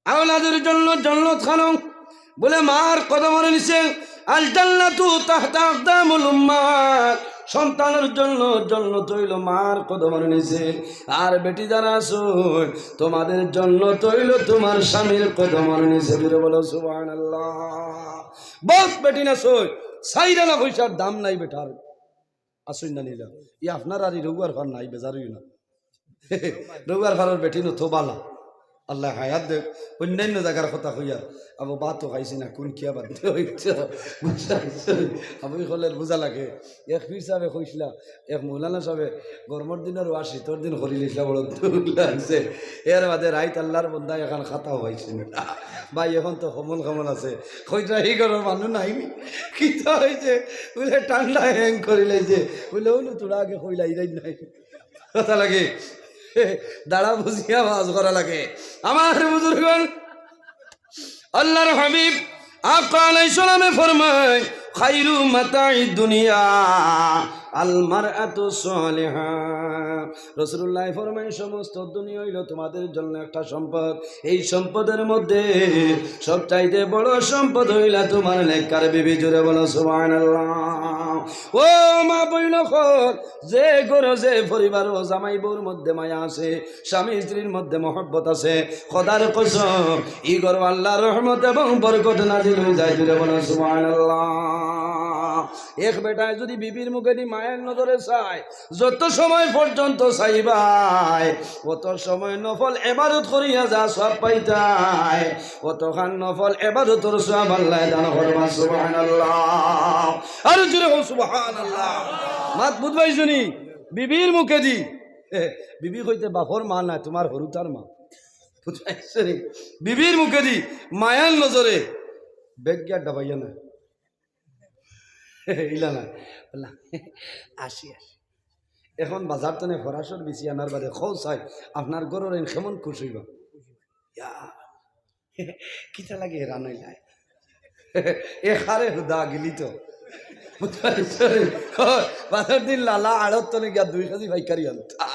আওলাদর জন্য জন্নত খানো। বলে মার কদমর নিচে, আল জান্নাতু তাহতা আকদামুল উম্মাহাত। সন্তানর জন্য জন্নত অইলো মার কদমর নিচে। আর বেটি যারা আছো, তোমাদের জন্নত অইলো তোমার স্বামীর কদমর নিচে। জোরে বলো সুবহানাল্লাহ। বউত বেটিন আছো, চাইর আনা পয়সার দাম নাই বেটার। আছইন না নি লা? ই আপনার আর ই রউয়ার ফার নাই, বেজার অইও না। রউয়ার ফারর বেটিন অত বালা। আল্লায় হায়াত দেউক। অইন্যাইন্য জাগার কথা কইয়ার। আবু ভাতও খাইছি না, কুন কিয়া বাদ দিয়া অইছে। বুঝা গেছে? আবু ইকলর বুঝা লাগে। এক পীর সাবে কইছলা, এক মৌলানা সাবে গরমর দিনর ওয়াজ শীতর দিন করিলিছলা, বড় দুখ লাগছে। এর বাদে রাইত আল্লার বন্দায় এখান খাতাও পাইছে না। ভাই, এখন তো কমল কমল আছে। কইরা ই ঘরর মানুষ নাই নি? কিতা অইছে? বলে ঠান্ডা হ্যাং করিলাইছে। বলে, "অউ নু তোরা আগে কইলা, ইরাই নাই।" কথা লাগে। দাঁড়া বুঝিয়া ওয়াজ করা লাগে। আমার বুজুর্গগণ, আল্লার হাবিব আকা আলাইহিস সালামে ফরমায়, "খাইরু মাতাইদ দুনিয়া আল মারআতু সালিহা।" রাসূলুল্লায় ফরমায়, "সমস্ত দুনিয়া অইলো তোমাদের জন্য একটা সম্পদ। এই সম্পদের মধ্যে সবচাইতে বড় সম্পদ অইলা তোমার নেককার বিবি।" জোরে বলো সুবহানাল্লাহ। ও মা বইন অকল, যে ঘরো যে পরিবারো জামাই বউর মধ্যে মায়া আছে, স্বামী স্ত্রীর মধ্যে মহব্বত আছে, খোদার কসম, ই ঘরো আল্লার রহমত এবং বরকত নাজিল অই যায়। জোরে বলো সুবহানাল্লাহ। এক বেটায় যদি বিবির মুখেদি মায়ার নজরে চায়, যত সময় পর্যন্ত চাইবায়, অত সময় নফল ইবাদত করিয়া যা সওয়াব পাইতায়, অতখান নফল ইবাদতর সওয়াব আল্লায় দান করবা। সুবহানাল্লাহ। আরো জোরে কও সুবহানাল্লাহ। মাত বুঝবায় নি? বিবির মুখেদি। বিবি কইতে বাপর মা নায়, তোমার হুরুতার মা। বুঝবায় নি? বিবির মুখেদি মায়ার নজরে বেগ গিয়া ডাবাইয়া না। ইলা না। বললা, "আসি, আসি।" এখন বাজার তনে ফরাসর বিচি আনার বাদে কও চাই, আপনার ঘরর এইন কেমন খুশ অইবা? ইয়া, কিতা লাগে হেরান অইলায়। এ খারে হুদা গিলি তো। বাজার দিন লালা আড়ত তনে গিয়া দুই কেজি পাইকারি আনতা।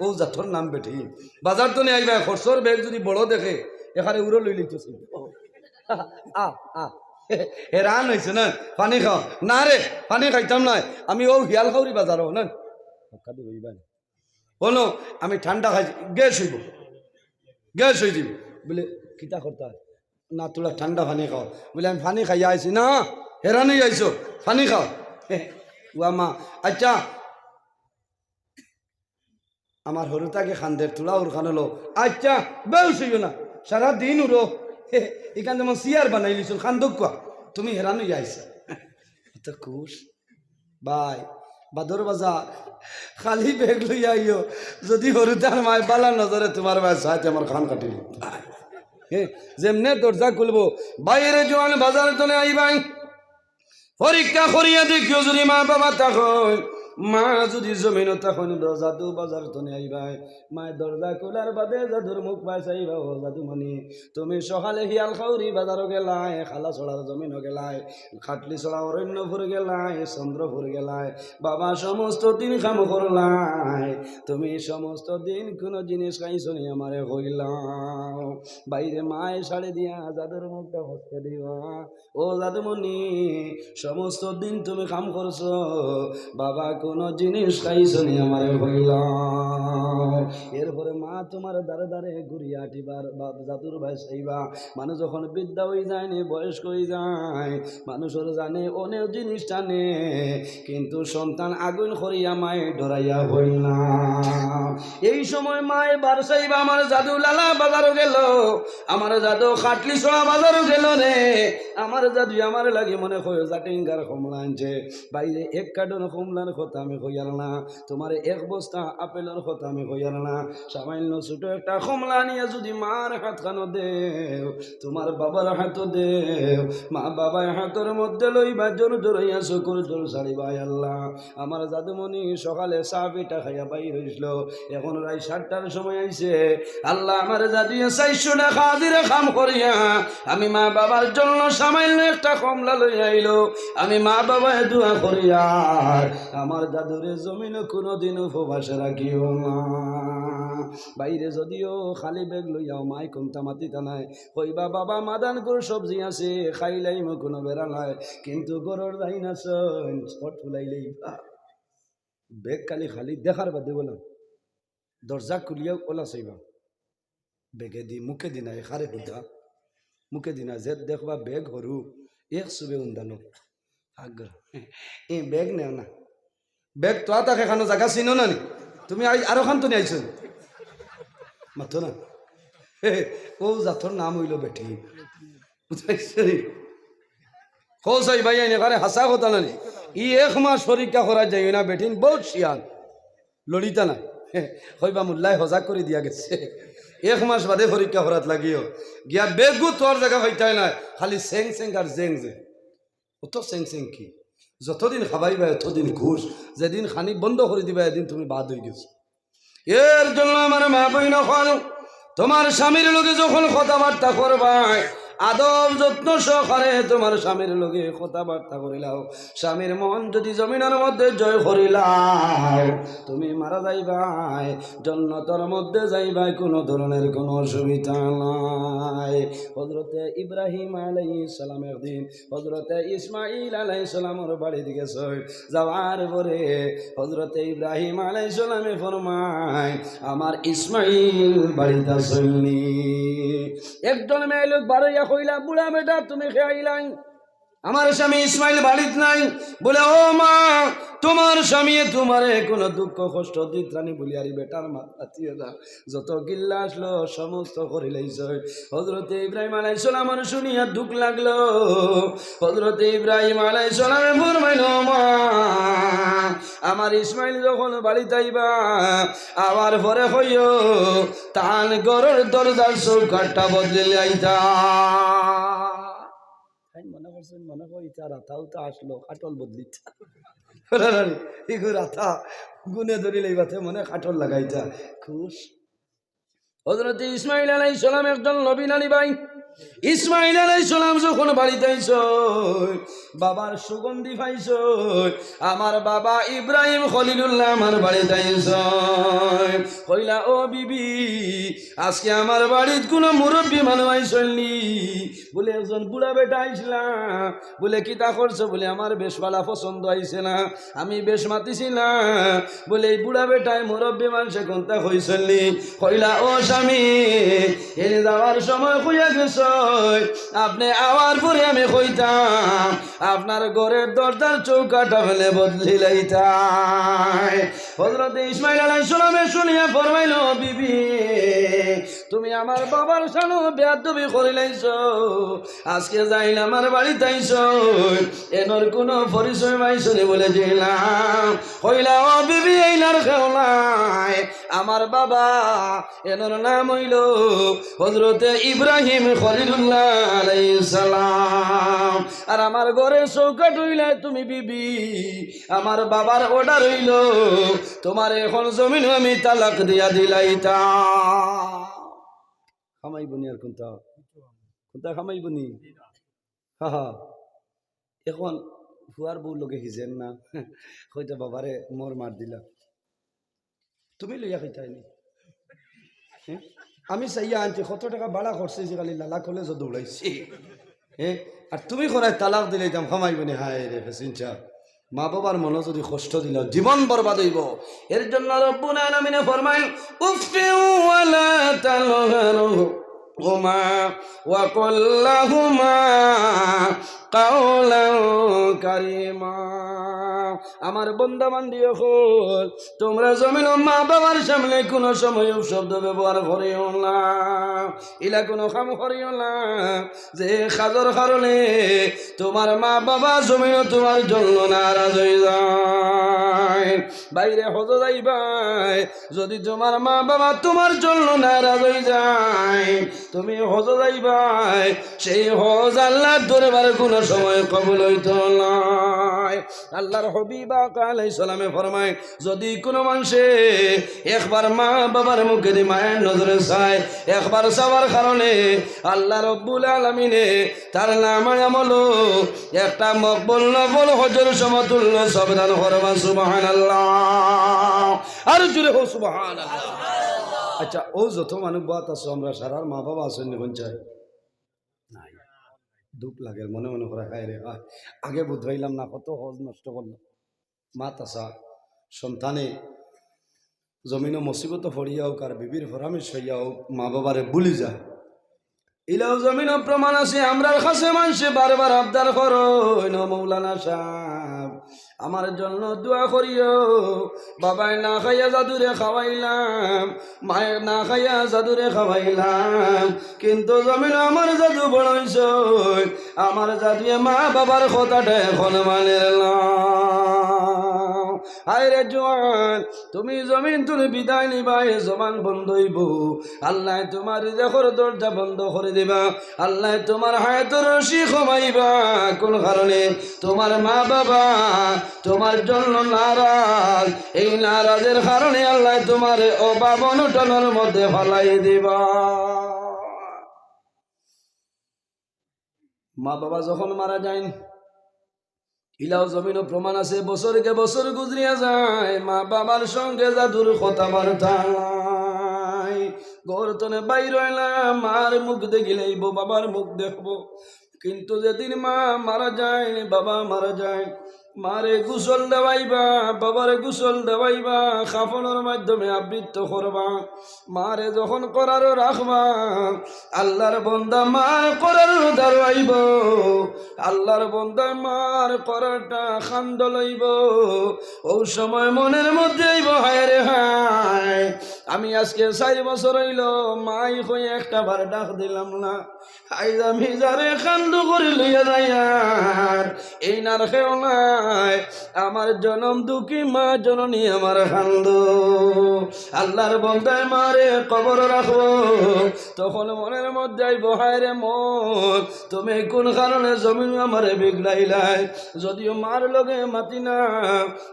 অউ জাতর নাম বেটি। বাজার তনে আইবা, খরচর বেগ যদি বড় দেখে, এখানে উড়ো লই লইতো। আ, আ। হেরান অইছো না? পানি খাও। না রে, পানি খাইতাম নায়। আমি অউ হিয়ালখাউরি বাজারো না। হক্কা দূর অইবা না। বলো, আমি ঠান্ডা খাইছি, গ্যাস অইবো। গ্যাস অই যিবো। বলে, "কিতা করতা?" "না, তোরা ঠান্ডা পানি খাও।" বলে, "আমি পানি খাইয়া আইছি।" "না, হেরান অইয়া আইছো, পানি খাও।" ও আমা, আচ্ছা, আমার হুরুতাকে খান্দের তুলা উরখান অইলো। আচ্ছা, বেউস অইও না, সারা দিন উড়ো। ইখান যেমন চেয়ার বানাইলিছইন, খান্দুক্কা, তুমি হেরান অইয়া আইছো। অত খুশ। ভাই, বাদর বাজার, খালি বেগ লইয়া আইও। যদি হুরুতার মায় বালা নজরে তোমার মায় চায়, তে আমার কান কাটিল। হে, যেমনে দরজা খুলবো, বাইরে জোয়ান বাজার তনে আইবায়। পরীক্ষা করিয়া দেখিও, যদি মা বাবা থাকইন, মা যদি জমিনো থাকইন, জাদু বাজার তনে আইবায়। মায় দরজা খুলার বাদে জাদুর মুখ বায় চাইবা, "ও জাদুমণি, তুমি সকালে হিয়ালখাউরি বাজারো গেলায়, খালাছড়ার জমিনো গেলায়, খাটলিছড়া অরণ্যপুর গেলায়, চন্দ্রপুর গেলায়, বাবা সমস্ত দিন কাম করলায়, তুমি সমস্ত দিন কুনু জিনিস খাইছো নি আমারে কইলাও।" বাইরে মায় ছাড়ি দিয়া জাদুর মুখটা ফসকে দিবা। ও জাদুমণি, সমস্ত দিন তুমি কাম করছো, বাবা কুনু জিনিস খাইছো নি আমারে কইলাও। এরপরে মা তোমার দারে দারে ঘুরিয়া আটিবার বা-, জাদুর বায় চাইবা। মানুষ যখন বৃদ্ধা অই যায় নি, বয়স্ক অই যায়, মানুষর জানে অনেক জিনিস টানে, কিন্তু সন্তান আগুন করিয়া মায় ডরাইয়া হইল না। এই সময় মায় বার চাইবা, "আমার জাদু লালা বাজারো গেল, আমার জাদু খাটলিছড়া বাজারো গেল রে, আমার জাদু আমার লাগি মনে কয় জাটিঙ্গার কমলা আনছে।" বাইরে এক কার্টন কমলার কথা আমি কইয়ার না, তোমার এক বস্তা আপেলর কথা আমি কইয়ার না, সামান্য ছোট একটা কমলা আনিয়া যদি মার হাত খানো দেও, তোমার বাবার হাতো দেও, মা বাবায় হাতর মধ্যে লইবা, জোর জোর অইয়া চকুর জল ছাড়িবা, "আয় আল্লাহ, আমার জাদুমণি সকালে চা পিঠা খাইয়া বাইর অইছিল, এখন রাইত সাতটার সময় আইছে, আল্লাহ আমার জাদুয়ে চাইরশো টেকা হাজিরা কাম করিয়া আমি মা বাবার জন্য সামান্য একটা কমলা লই আইলো। আমি মা বাবায় দোয়া করিয়ার আমার দাদুরে জমিনো কোনোদিন উপবাসে রাখিও না। বাইরে যদিও খালি ব্যাগ লইয়াও মাই কুন্তা মাতিতা নায়, কইবা, "বাবা, মাদান গুর সবজি আছে, খাইলাইমু, কোনো বেড়া নাই, কিন্তু ঘরর যাই না সইন, ছট ফুলাইলেই বা।" ব্যাগ খালি খালি দেখার বাদে বললাম, দরজা খুলিয়া ওলা চাইবা। ব্যাগেদি মুখেদি নায়, খারে হুদা। মুখেদি নায়, যে দেখবা ব্যাগ হরু, এক সুবে উন্দানো। আগ, এ ব্যাগ নেও না। ব্যাগ তো আতা খানো জাগা চিনো না নি? তুমি আই-, আরো খান তো নিয়ে আইছো। মাতো না। ও জাতর নাম অইলো বেটিন। বুঝাইছো নি? কও চাই ভাই, আইনে কারে হাছা কথা না নি? ই এক মাস পরীক্ষা করা যাইও না, বেটিন বহুত শিয়ান। লড়িতা না। কইবা, "মুল্লায় হজাক করি দিয়া গেছে।" এক মাস বাদে পরীক্ষা করাত লাগিও। গিয়া ব্যাগগু তোর জাগা পাইতায় না, খালি সেং সেং আর জেং জেং। অত সেং সেং কি? যতদিন খাবাইবা, অতদিন খুশ। যেদিন খানি বন্ধ করি দিবা, এদিন তুমি বাদ অই গেছো। এর জন্য আমার মা বইন অকল, তোমার স্বামীর লগে যখন কথাবার্তা করবায়, আদব যত্ন সহকারে তোমার স্বামীর লগে কথাবার্তা করিলাও। স্বামীর মন যদি জমিনর মধ্যে জয় করিলাও, তুমি মারা যাইবায়, জন্নতর মধ্যে যাইবায়, কোনো ধরনের কোনো অসুবিধা নাই। হযরতে ইব্রাহিম আলাইহিস সালাম একদিন হযরতে ইসমাইল আলাইহিস সালামর বাড়িত গেছইন। যাওয়ার পরে হযরতে ইব্রাহিম আলাইহিস সালামে ফরমাইন, "আমার ইসমাইল বাড়িত আছইন নি?" একজন মেয়ে লোক বারইয়া কইলা, "বুড়া বেটা, তুমি কে আইলাইন? আমার স্বামী ইসমাইল বাড়িত নাই।" বলে, "ও মা, তোমার স্বামীয়ে তোমারে কোনো দুঃখ কষ্ট দিতরা নি বলিয়া ই বেটার মাত মাতিও না।" যত গিল্লা আসলো সমস্ত করিলাইছইন। হযরতে ইব্রাহিম আলাইহিস সালামর শুনিয়া দুঃখ লাগলো। হযরতে ইব্রাহিম আলাইহিস সালামে ফরমাইলো, "মা, আমার ইসমাইল যখন বাড়িত আইবা, আওয়ার পরে কইও, তান ঘরর দরজার চৌকাঠটা বদলিলাইতা।" তাইন মনে করছইন, মনে কয় ইতা রাতা উতা আসলো, খাটল বদলিতা। ইগু রাতা গুনে ধরিলাইবা তে মনে খাটল লাগাইতা। খুশ। হযরতে ইসমাইল আলাইহিস সালাম একজন নবী নানি ভাই। ইসমাইল আলাইহিস সালাম যখন বাড়িত আইছইন, বাবার সুগন্ধি পাইছইন, আমার বাবা ইব্রাহিম খলিলুল্লাহ আমার বাড়িত আইছইন। কইলা, "ও বিবি, আজকে আমার বাড়িত কোনো মুরব্বি মানুষ আইছইন নি?" বলে, "একজন বুড়া বেটা আইছলা।" বলে, "কিতা করছো?" বলে, "আমার বেশ বালা পছন্দ আইছে না, আমি বেশ মাতিছি না।" বলে, "এই বুড়া বেটায় মুরব্বি মানষে কুন্তা কইছইন নি?" কইলা, "ও স্বামী, এনে যাওয়ার সময় কইয়া গেছইন, আপনে আওয়ার পরে আমি কইতাম, আপনার ঘরর দরজার চৌকাঠ আপনে বদলিলাইতায়।" হযরতে ইসমাইল আলাইহিস সালামে শুনিয়া ফরমাইলো, "বিবি, তুমি আমার বাবার সানো বেয়াদবি করিলাইছো। আজকে যাইন আমার বাড়িত আইছইন, এনর কোনো পরিচয় পাইছো নি?" বলে, "জি না।" কইলা, "ও বিবি, এইনর কেউ নাই। আমার বাবা, এনর নাম অইলো হযরতে ইব্রাহিম খলিলুল্লাহ আলাইহিস সালাম। আর আমার ঘরর চৌকাঠ অইলায় তুমি বিবি। আমার বাবার অর্ডার অইলো, তোমারে এখন জমিনো আমি তালাক দিয়া দিলাইতাম।" কামাইবো নি আর কুন্তা? কুন্তা কামাইবো নি? হা হা। এখন ফুয়ার বউর লগে হিজের না। কইতা, "বাবারে মোর মার দিলা।" তুমি লইয়া কইতায় নি? হ্যাঁ? আমি চাইয়া আনছি, কত টেকা ভাড়া খরচ অইছে, খালি লালা কলেজো দৌড়াইছি। হ্যাঁ? আর তুমি কইরায় তালাক দিলাইতাম, কামাইবো নি? হায় রে, ফেসিনচা। মা বাবার মনো যদি কষ্ট দিলাও, জীবন বরবাদ অইবো। এর জন্য রব্বুল আলামিনে ফরমাইন, "উফিন ওয়ালা তানহারহুমা ওয়া কুল লাহুমা কাওলান কারীমা।" আমার বন্দা বান্দি অকল, তোমরা জমিনো মা বাবার সামনে কোনো সময় অপশব্দ ব্যবহার করিও না, ইলা কোনো কাম করিও না, যে কাজর কারণে তোমার মা বাবা জমিনো তোমার জন্য নারাজ অইযায়। বাইরে হজো যাইবায়, যদি তোমার মা বাবা তোমার জন্য নারাজ অইযায়, তুমি হজো যাইবায়, সেই হজ আল্লার দরবারে কোনো সময় কবুল অইতো নায়। আল্লাহর হাবিব আকা আলাইহিস সালামে ফরমায়, যদি কোনো মানষে একবার মা বাবার মুখেদি মায়ার নজরে চায়, একবার চাওয়ার কারণে আল্লাহ রব্বুল আলামিনে তার নামায় আমলো একটা মকবুল নফল হজর সমতুল্য সব দান করবা। সুবহানাল্লাহ। আরো জোরে কও সুবহানাল্লাহ। আচ্ছা, অউ যত মানুষ বওয়াত আছো, আমরার সারার মা বাবা আছইন নি? নাই। দুখ লাগে, মনে মনে করা, হায় রে হায়, আগে বুঝাইলাম না, কত হজ নষ্ট করলাম। মা তাছা সন্তানে জমিনো মুসিবতো পড়িয়া অউক আর বিবির পরামর্শ অইয়া অউক, মা বাবারে ভুলি যায়। ইলাও জমিনো প্রমাণ আছে, আমরার কাছে মানষে বারবার আবদার করইন, "ও মৌলানা সাব, আমার জন্য দোয়া করিও, বাবায় না খাইয়া জাদুরে খাওয়াইলাম, মায়ে না খাইয়া জাদুরে খাওয়াইলাম, কিন্তু জমিনো আমার জাদু বড় অইছে, আমার জাদুয়ে মা বাবার কথাটা এখন মানের না।" হায় রে জোয়ান, তুমি জমিন থনে বিদায় নিবায়, এ জবান বন্ধ অইবো, আল্লায় তুমার রিজিকর দরজা বন্ধ করি দিবা, আল্লায় তুমার হায়াতর রশি কমাইবা। কোন কারণে? তুমার মা বাবা তুমার জন্য নারাজ, এই নারাজের কারণে আল্লায় তুমারে অভাব অনটনর মধ্যে ফালাই দিবা। মা বাবা যখন মারা যাইন, ইলাও জমিনো প্রমাণ আছে, বছরকে বছর গুজরিয়া যায়, মা বাবার সঙ্গে জাদুর কথাবার্তা নাই। ঘর থনে বাইর অইলাম, মার মুখ দেখিলেইবো, বাবার মুখ দেখবো, কিন্তু যেদিন মা মারা যাইন, বাবা মারা যাইন, মারে গোসল দেওয়াইবা, বাবারে গোসল দেওয়াইবা, কাফনর মাধ্যমে আবৃত করবা। মারে যখন করারো রাখবা, আল্লাহর বন্দা মার করারো দাঁড়াইবো, আল্লাহর বন্দায় মার করারটা কান্দো লইবো। অউ সময় মনের মধ্যে অইবো, "হায় রে হায়, আমি আজকে চাইর বছর অইলো মাই কই একটা বার ডাক দিলাম না।" আইজ আমি যারে কান্দো করি লইয়া যাইয়ার, এইন আর কেউ নাই। আমার জনম দুঃখী মা জননী আমার কান্দো। আল্লাহর বন্দায় মারে কবরো রাখবো, তখন মনের মধ্যে আইবো, "হায় রে মন, তুমি কোন কারণে জমিনো আমারে বিগড়াইলায়?" যদিও মার লগে মাতি না,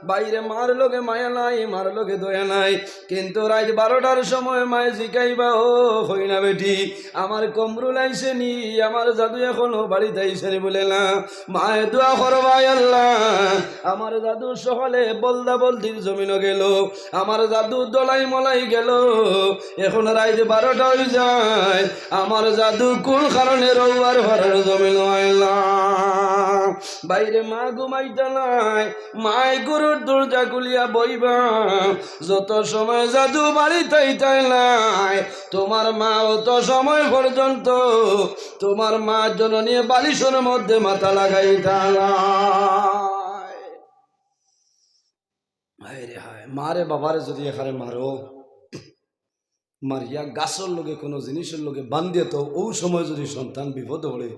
বাইরে মার লগে মায়া নাই, মার লগে দয়া নাই, কিন্তু রাইত বারোটার সময় মায়ে জিকাইবা, "ও কইনা বেটি, আমার কমরুল আইছে নি? আমার জাদু এখনো বাড়িত আইছে নি?" বলে, "না।" মায়ে দোয়া করবা, "আল্লাহ, আমার জাদু সকালে বলদা বলদির জমিনো গেলো, আমার জাদু দলাই মলাই গেলো, এখন রাইত বারোটা অই যায়, আমার জাদু কোন কারণে রউয়ার ঘরর জমিনো আইলা?" বাইরে মা ঘুমাইতা নাই, মায় ঘরর দরজা খুলিয়া বইবা। যত সময় জাদু বাড়িত আইতায় নায়, তুমার মা অত সময় পর্যন্ত তুমার মা জননী বালিশর মধ্যে মাথা লাগাইতা নায়। হায় রে হায়, মারে বাবারে যদি এখানে মারো, মারিয়া গাছর লগে কোনো জিনিসর লগে বান্ধিয়া তো অউ সময় যদি সন্তান বিপদে পড়ে,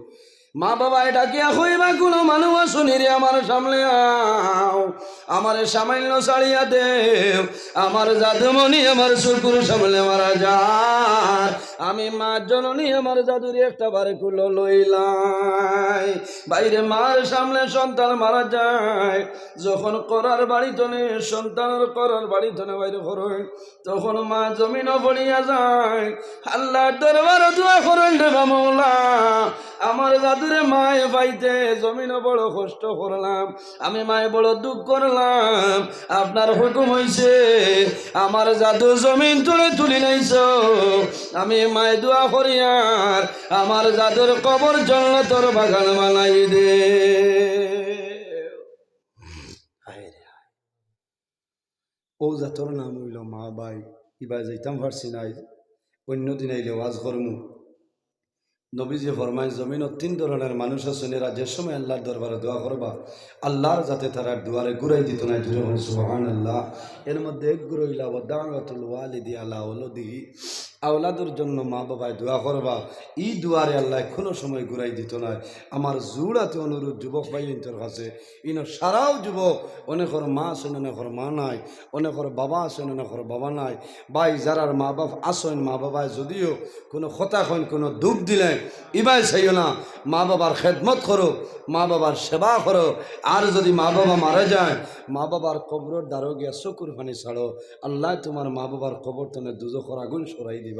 মা বাবায় ডাকিয়া কইবা, "কোনো মানুষ আছো নি রে আমার সামনে আও, আমারে সামান্য ছাড়িয়া দেও, আমার জাদুমণি আমার চকুর সামনে মারা যার, আমি মা জননী আমার জাদুরে একটা বার কুলো লইলাই।" বাইরে মার সামনে সন্তান মারা যায়, যখন করার বাড়ি থনে, সন্তানর করার বাড়ি থনে বাইরে করইন, তখন মা জমিনো পড়িয়া যায়, আল্লাহর দরবারো দোয়া করইন, "রে বা মৌলা, আমার জাদুরে মায়ে পাইতে জমিনো বড় কষ্ট করলাম, আমি মায়ে বড় দুঃখ করলাম, আপনার হুকুম অইছে, আমার জাদু জমিন থনে তুলি লাইছো, আমি মায়ে দোয়া করিয়ার আমার জাদুর কবর জন্নতর বাগান বানাই দে।" হায় রে হায়। অউ জাতর নাম অইলো মা বাই। ইবায় যাইতাম পারছি না, অইন্য দিন আইলে ওয়াজ করমু। নবীজি ফরমাইন, জমিনো তিন ধরনর মানুষ আছইন, এরা যে সময় আল্লাহর দরবারো দোয়া করবা, আল্লাহর জাতে তারার দুয়ারে ঘুরাই দিতো নায়। জোরে কইন সুবহানাল্লাহ। এর মধ্যে এক গুরু অইলা ওয়া দাওয়াতুল ওয়ালিদি আলা ওয়ালাদিহি, আওলাদর জন্য মা বাবায় দোয়া করবা, ই দোয়ারে আল্লায় কুনু সময় ঘুরাই দিতো নায়। আমার জুড়াতে অনুরোধ যুবক ভাইয়াইন্তর কাছে, ইনো সারাও যুবক, অনেকর মা আছইন, অনেকর মা নাই, অনেকর বাবা আছইন, অনেকর বাবা নাই। ভাই, যারার মা বাপ আছইন, মা বাবায় যদিও কুনু কথা কইন, কুনু দুখ দিলে, ইবায় চাইও না, মা বাবার খেদমত করো, মা বাবার সেবা করো। আর যুদি মা বাবা মারা যায়, মা বাবার কবরর দ্বারো গিয়া চকুর পানি ছাড়ো, আল্লায় তুমার মা বাবার কবর তনে দুজখর আগুন সরাই দিবা।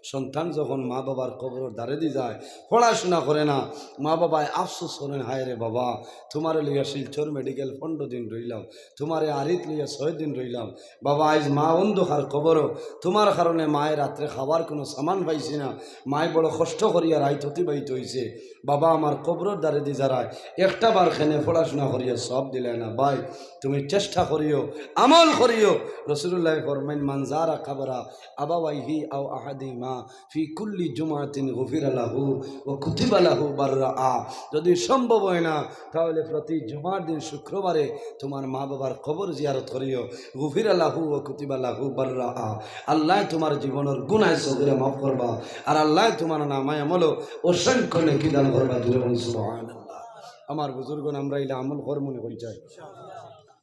সন্তান যখন মা বাবার কবরর দ্বারেদি যায়, পড়াশুনা করে না, মা বাবায় আফসোস করইন, "হায় রে বাবা, তুমারে লইয়া শিলচর মেডিকেল পনরো দিন রইলাম, তুমারে আরিত লইয়া ছয় দিন রইলাম। বাবা, আইজ মা অন্ধকার কবরো, তুমার কারণে মায়ে রাত্রে খাবার কুনু সামান পাইছে না, মায়ে বড় কষ্ট করিয়া রাইত অতিবাহিত অইছে। বাবা, আমার কবরর দ্বারেদি যারায়, একটা বার কেনে পড়াশুনা করিয়া সওয়াব দিলায় না।" ভাই, তুমি চেষ্টা করিও, আমল করিও। রাসুলুল্লায় ফরমাইন, "মান জারা কাবরা আবাওয়াইহি আও আহাদিমা ফি কুল্লি জুমাতিন গুফিরা লাহু ওয়া কুতিবা লাহু বাররাআ।" যুদি সম্ভব অয় না, তাহলে প্রতি জুমার দিন শুক্রবারে তুমার মা বাবার কবর জিয়ারত করিও। গুফিরা লাহু ওয়া কুতিবা লাহু বাররাআ। আল্লায় তুমার জীবনর গুনাহ সগিরা মাফ করবা, আর আল্লায় তুমার নামায় আমলো অসংখ্য নেকি দান করবা। জুরে বলুন সুবহানাল্লাহ। আমার বুজুর্গ, আমরা ইলা আমল করমু নি কইন চাই?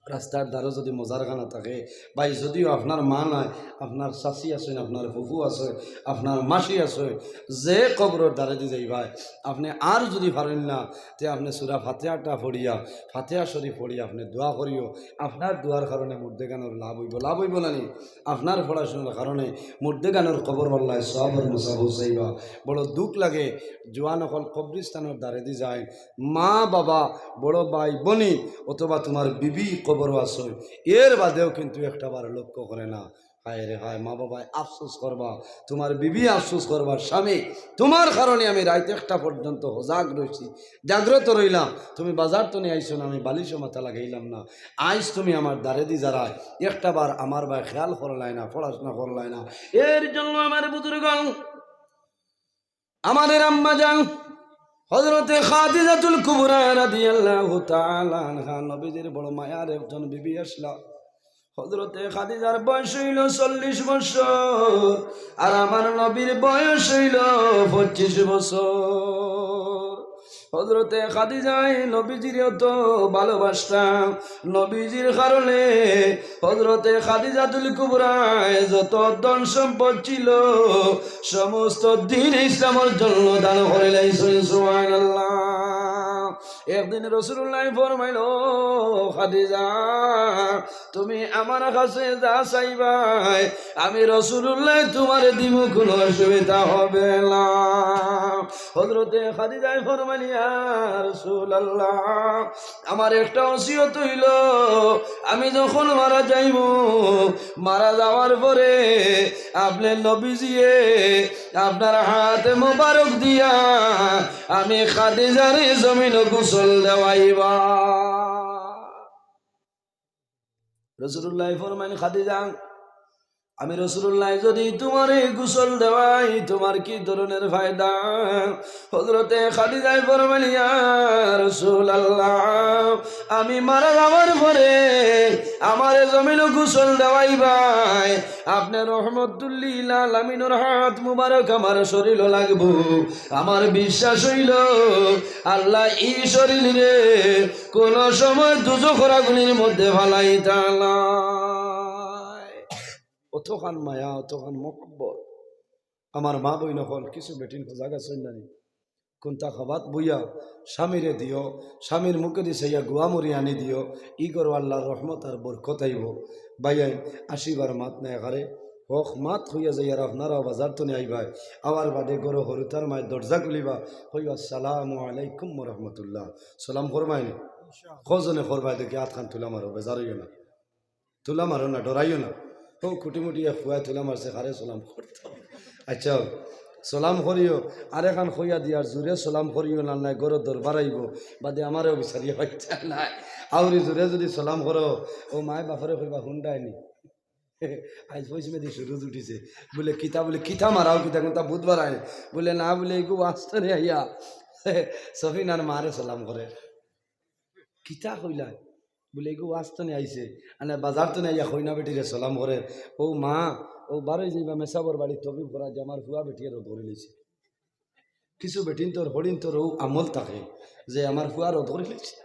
রাস্তার দ্বারো যুদি মজারখানা থাকে, ভাই, যুদিও আপনার মা নাই, আপনার চাচি আছইন, আপনার ফুফু আছে, আপনার মাসি আছে, যে কবরর দ্বারেদি যাইবায়, আপনে আর যুদি পারইন না, তে আপনে সুরা ফাতিহাটা পড়িয়া, ফাতিহা শরিফ পড়িয়া আপনে দোয়া করিও। আপনার দোয়ার কারণে মুর্দেগানর লাভ অইবো, লাভ অইবো না নি? আপনার পড়াশুনার কারণে মুর্দেগানর কবরর আল্লায় সওয়াবর মুসা পৌঁছাইবা। বড় দুখ লাগে, জুয়ান অকল কবরিস্তানর দ্বারেদি যাইন, মা বাবা, বড় ভাই বইন অথবা তুমার বিবি কবরো আছইন, এর বাদেও কিন্তু একটা বার লক্ষ্য করে না। হায় রে হায়, মা বাবায় আফসোস করবা, তুমার বিবি আফসোস করবা, "স্বামী, তুমার কারণে আমি রাইত একটা পর্যন্ত হজাগ রইছি, জাগ্রত রইলাম, তুমি বাজার তনে আইছো না, আমি বালিশো মাথা লাগাইলাম না, আইজ তুমি আমার দ্বারেদি যারায়, একটা বার আমার বায় খেয়াল করলায় না, পড়াশুনা করলায় না।" এর জন্য আমার বুজুর্গ, আমাদের আম্মা জান হযরতে খাদিজাতুল কুবরা রাদিয়াল্লাহু তাআলা আনহা, নবীজির বড় মায়ার একজন বিবি আছলা। হযরতে খাদিজার বয়স অইলো চল্লিশ বছর, আর আমার নবীর বয়স অইলো পঁচিশ বছর। হযরতে খাদিজায় নবীজিরে অত ভালোবাসতা, নবীজির কারণে হযরতে খাদিজাতুল কুবরায় যত ধন সম্পদ ছিল, সমস্ত দ্বীনে ইসলামর জন্য দান করিলাইছইন। সুবহানাল্লাহ। একদিন রাসুলুল্লায় ফরমাইলা, "ও খাদিজা, তুমি আমার কাছে যা চাইবায়, আমি রাসুলুল্লায় তুমারে দিমু, কুনু অসুবিধা হবে না।" হযরতে খাদিজায় ফরমাইলা, "ইয়া রাসুলাল্লাহ, আমার একটা ওসিয়ত অইলো, আমি যখন মারা যাইমু, মারা যাওয়ার পরে আপনে নবীজিয়ে আপনার হাত মোবারক দিয়া আমি খাদিজারে জমিনো গোসল দেওয়াইবা।" রাসুলুল্লায় ফরমাইন, "খাদিজা, আমি রাসুলুল্লায় যুদি তুমারে গোসল দেওয়াই, তুমার কি ধরনের ফায়দা?" হযরতে খাদিজায় ফরমাইলা, "ইয়া রাসুলাল্লাহ, আমি মারা যাওয়ার পরে আমারে জমিনো গোসল দেওয়াইবায়, আপনে রহমতুল্লিল আলামিনর হাত মুবারক আমার শরীলো লাগবো। আমার বিশ্বাস অইলো, আল্লায় ই শরীলরে কুনু সময় দুজখর আগুনর মধ্যে ফালাইতা নায়।" অতখান মায়া, অতখান মহব্বত। আমার মা বইন অকল, কিছু বেটিন হজাগ আছইন না নি? কুন্তা খাবাত বইয়া স্বামীরে দিও, স্বামীর মুখেদি চাইয়া গুয়া মুড়ি আনি দিও, ই ঘরো আল্লার রহমত আর বরকত আইবো। ভাইয়াইন, আশিবার মাত নাই এখারে, হক মাত কইয়া যাইয়ার আপনারাও বাজার তনে আইবায়, আওয়ার বাদে ঘরো হুরুতার মায় দরজা খুলিবা, কইবা, "আসসালামু আলাইকুম ওয়া রাহমাতুল্লাহ।" সালাম করবায় নি? কয়জনে করবায় দেখি, আতখান তুলা মারো, বেজার অইও না। তুলা মারো না, ডরাইও না। ও কুটিমুটি এক ফুয়ায় তুলা মারছে, কারে সালাম করতো? আচ্ছা, সালাম করিও। আরেকখান কইয়া দিয়ার, জুরে সালাম করিও না, নায় ঘরো দরবার আইবো, বাদে আমারেও বিচারিয়া পাইতা নায়। আউরি জুরে যুদি সালাম করো, ও মায় বাপরে কইবা, "হুন্ডায় নি।" আইজ পয়সা মেদি সুরুজ উঠিছে। বুলে, "কিতা?" বুলে, "কিতা মারাও কিতা, কুন্তা বুধবার আয়?" বুলে, "না," বুলে, "এগু ওয়াজ তনে আইয়া সফিনার মারে সালাম করে।" "কিতা কইলা?" বুলে, "এগু ওয়াজ তনে আইছে, আনে বাজার তনে আইয়া কইনা বেটিরে সালাম করে।" ও মা, ও বারোই যাইবা মেসাবর বাড়ি তবিব করা যে আমার ফুয়া বেটিয়ে রোদ করি লইছে। কিছু বেটিন্তর হরিন্তর ও আমল থাকে যে আমার ফুয়া রোদ করি লইছে।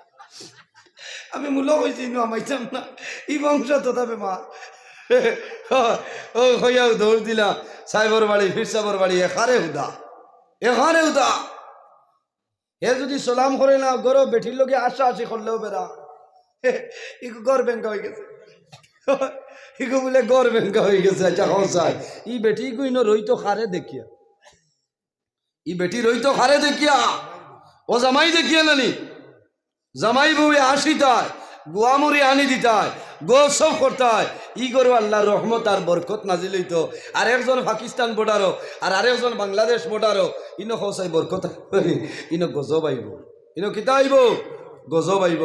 আমি মূল কইছি, ইনো আমাইতাম না, ই বংশ তো তবে মা। ও হইয়াও দৌড় দিলা, সাহেবর বাড়ি, ফির সাহেবর বাড়ি, এখানে হুদা, এখানে হুদা। হে যদি সালাম করে না, গরো বেটির লগে আশা আশি করলেও বেড়া। ইগু গর বেঙ্কা হয়ে গেছে, ইগু বলে গর বেঙ্কা হয়ে গেছে। আচ্ছা, কও চাই, ই বেটি ইগু ইনো রইতো খারে দেখিয়া, ই বেটি রইতো খারে দেখিয়া, ও জামাই দেখিয়া নানি, জামাই বউয়ে আসিতায়, গুয়ামুরি আনি দিতায়, গোসব করতায়, ই গরো আল্লাহর রহমত আর বরকত নাজিল হইতো। আর একজন পাকিস্তান বর্ডারও, আর আরেকজন বাংলাদেশ বর্ডারও, ইনো কও চাই বরকত, ইনো গজব আইব, ইনো কিতা আইব? গজব আইব।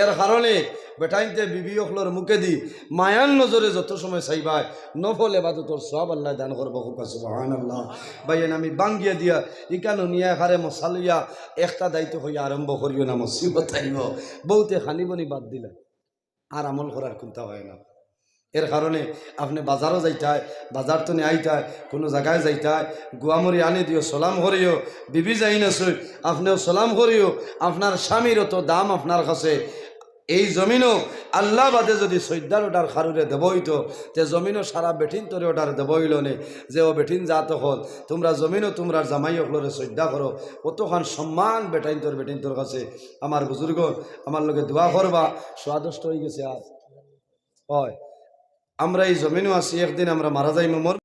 এর কারণে বেটাইন্তে বিবি অকলর মুখেদি মায়ার নজরে যত সময় চাইবায়, নফল এবাদতর সওয়াব আল্লাহ দান করবো। কউক্কা সুবহানাল্লাহ। ভাইয়াইন, আমি বাঙ্গিয়া দিয়া ইকানো নিয়া এখারে মশা লইয়া একটা দায়িত্ব হইয়া আরম্ভ করিও না, মুসিবত আইব। বউতে খানি বনি বাদ দিলা, আর আমল করার কুন্তা হয় না। এর কারণে আপনে বাজারও যাইতায়, বাজার তনে আইতায়, কুনু জাগায় যাইতায়, গুয়ামুরি আনি দিও, সালাম করিও, বিবি যাইন আছইন, আপনেও সালাম করিও। আপনার স্বামীর অত দাম আপনার কাছে, এই জমিনো আল্লাহ বাদে যদি সইদ্দার অর্ডার কারুরে দেব হইতো, তে জমিনো সারা বেটিন্তরে অর্ডার দেব হইল নে, যে ও বেটিন জাত অকল, তুমরা জমিনো তুমরার জামাই অকলরে সইদ্দা করো, অতখান সম্মান বেটাইন্তর, বেটিন্তর কাছে। আমার বুজুর্গ, আমার লগে দোয়া করবা। সোয়া দশটা হয়ে গেছে আর। হয়, আমরা এই জমিনো আছি, একদিন আমরা মারা যাইমু, মর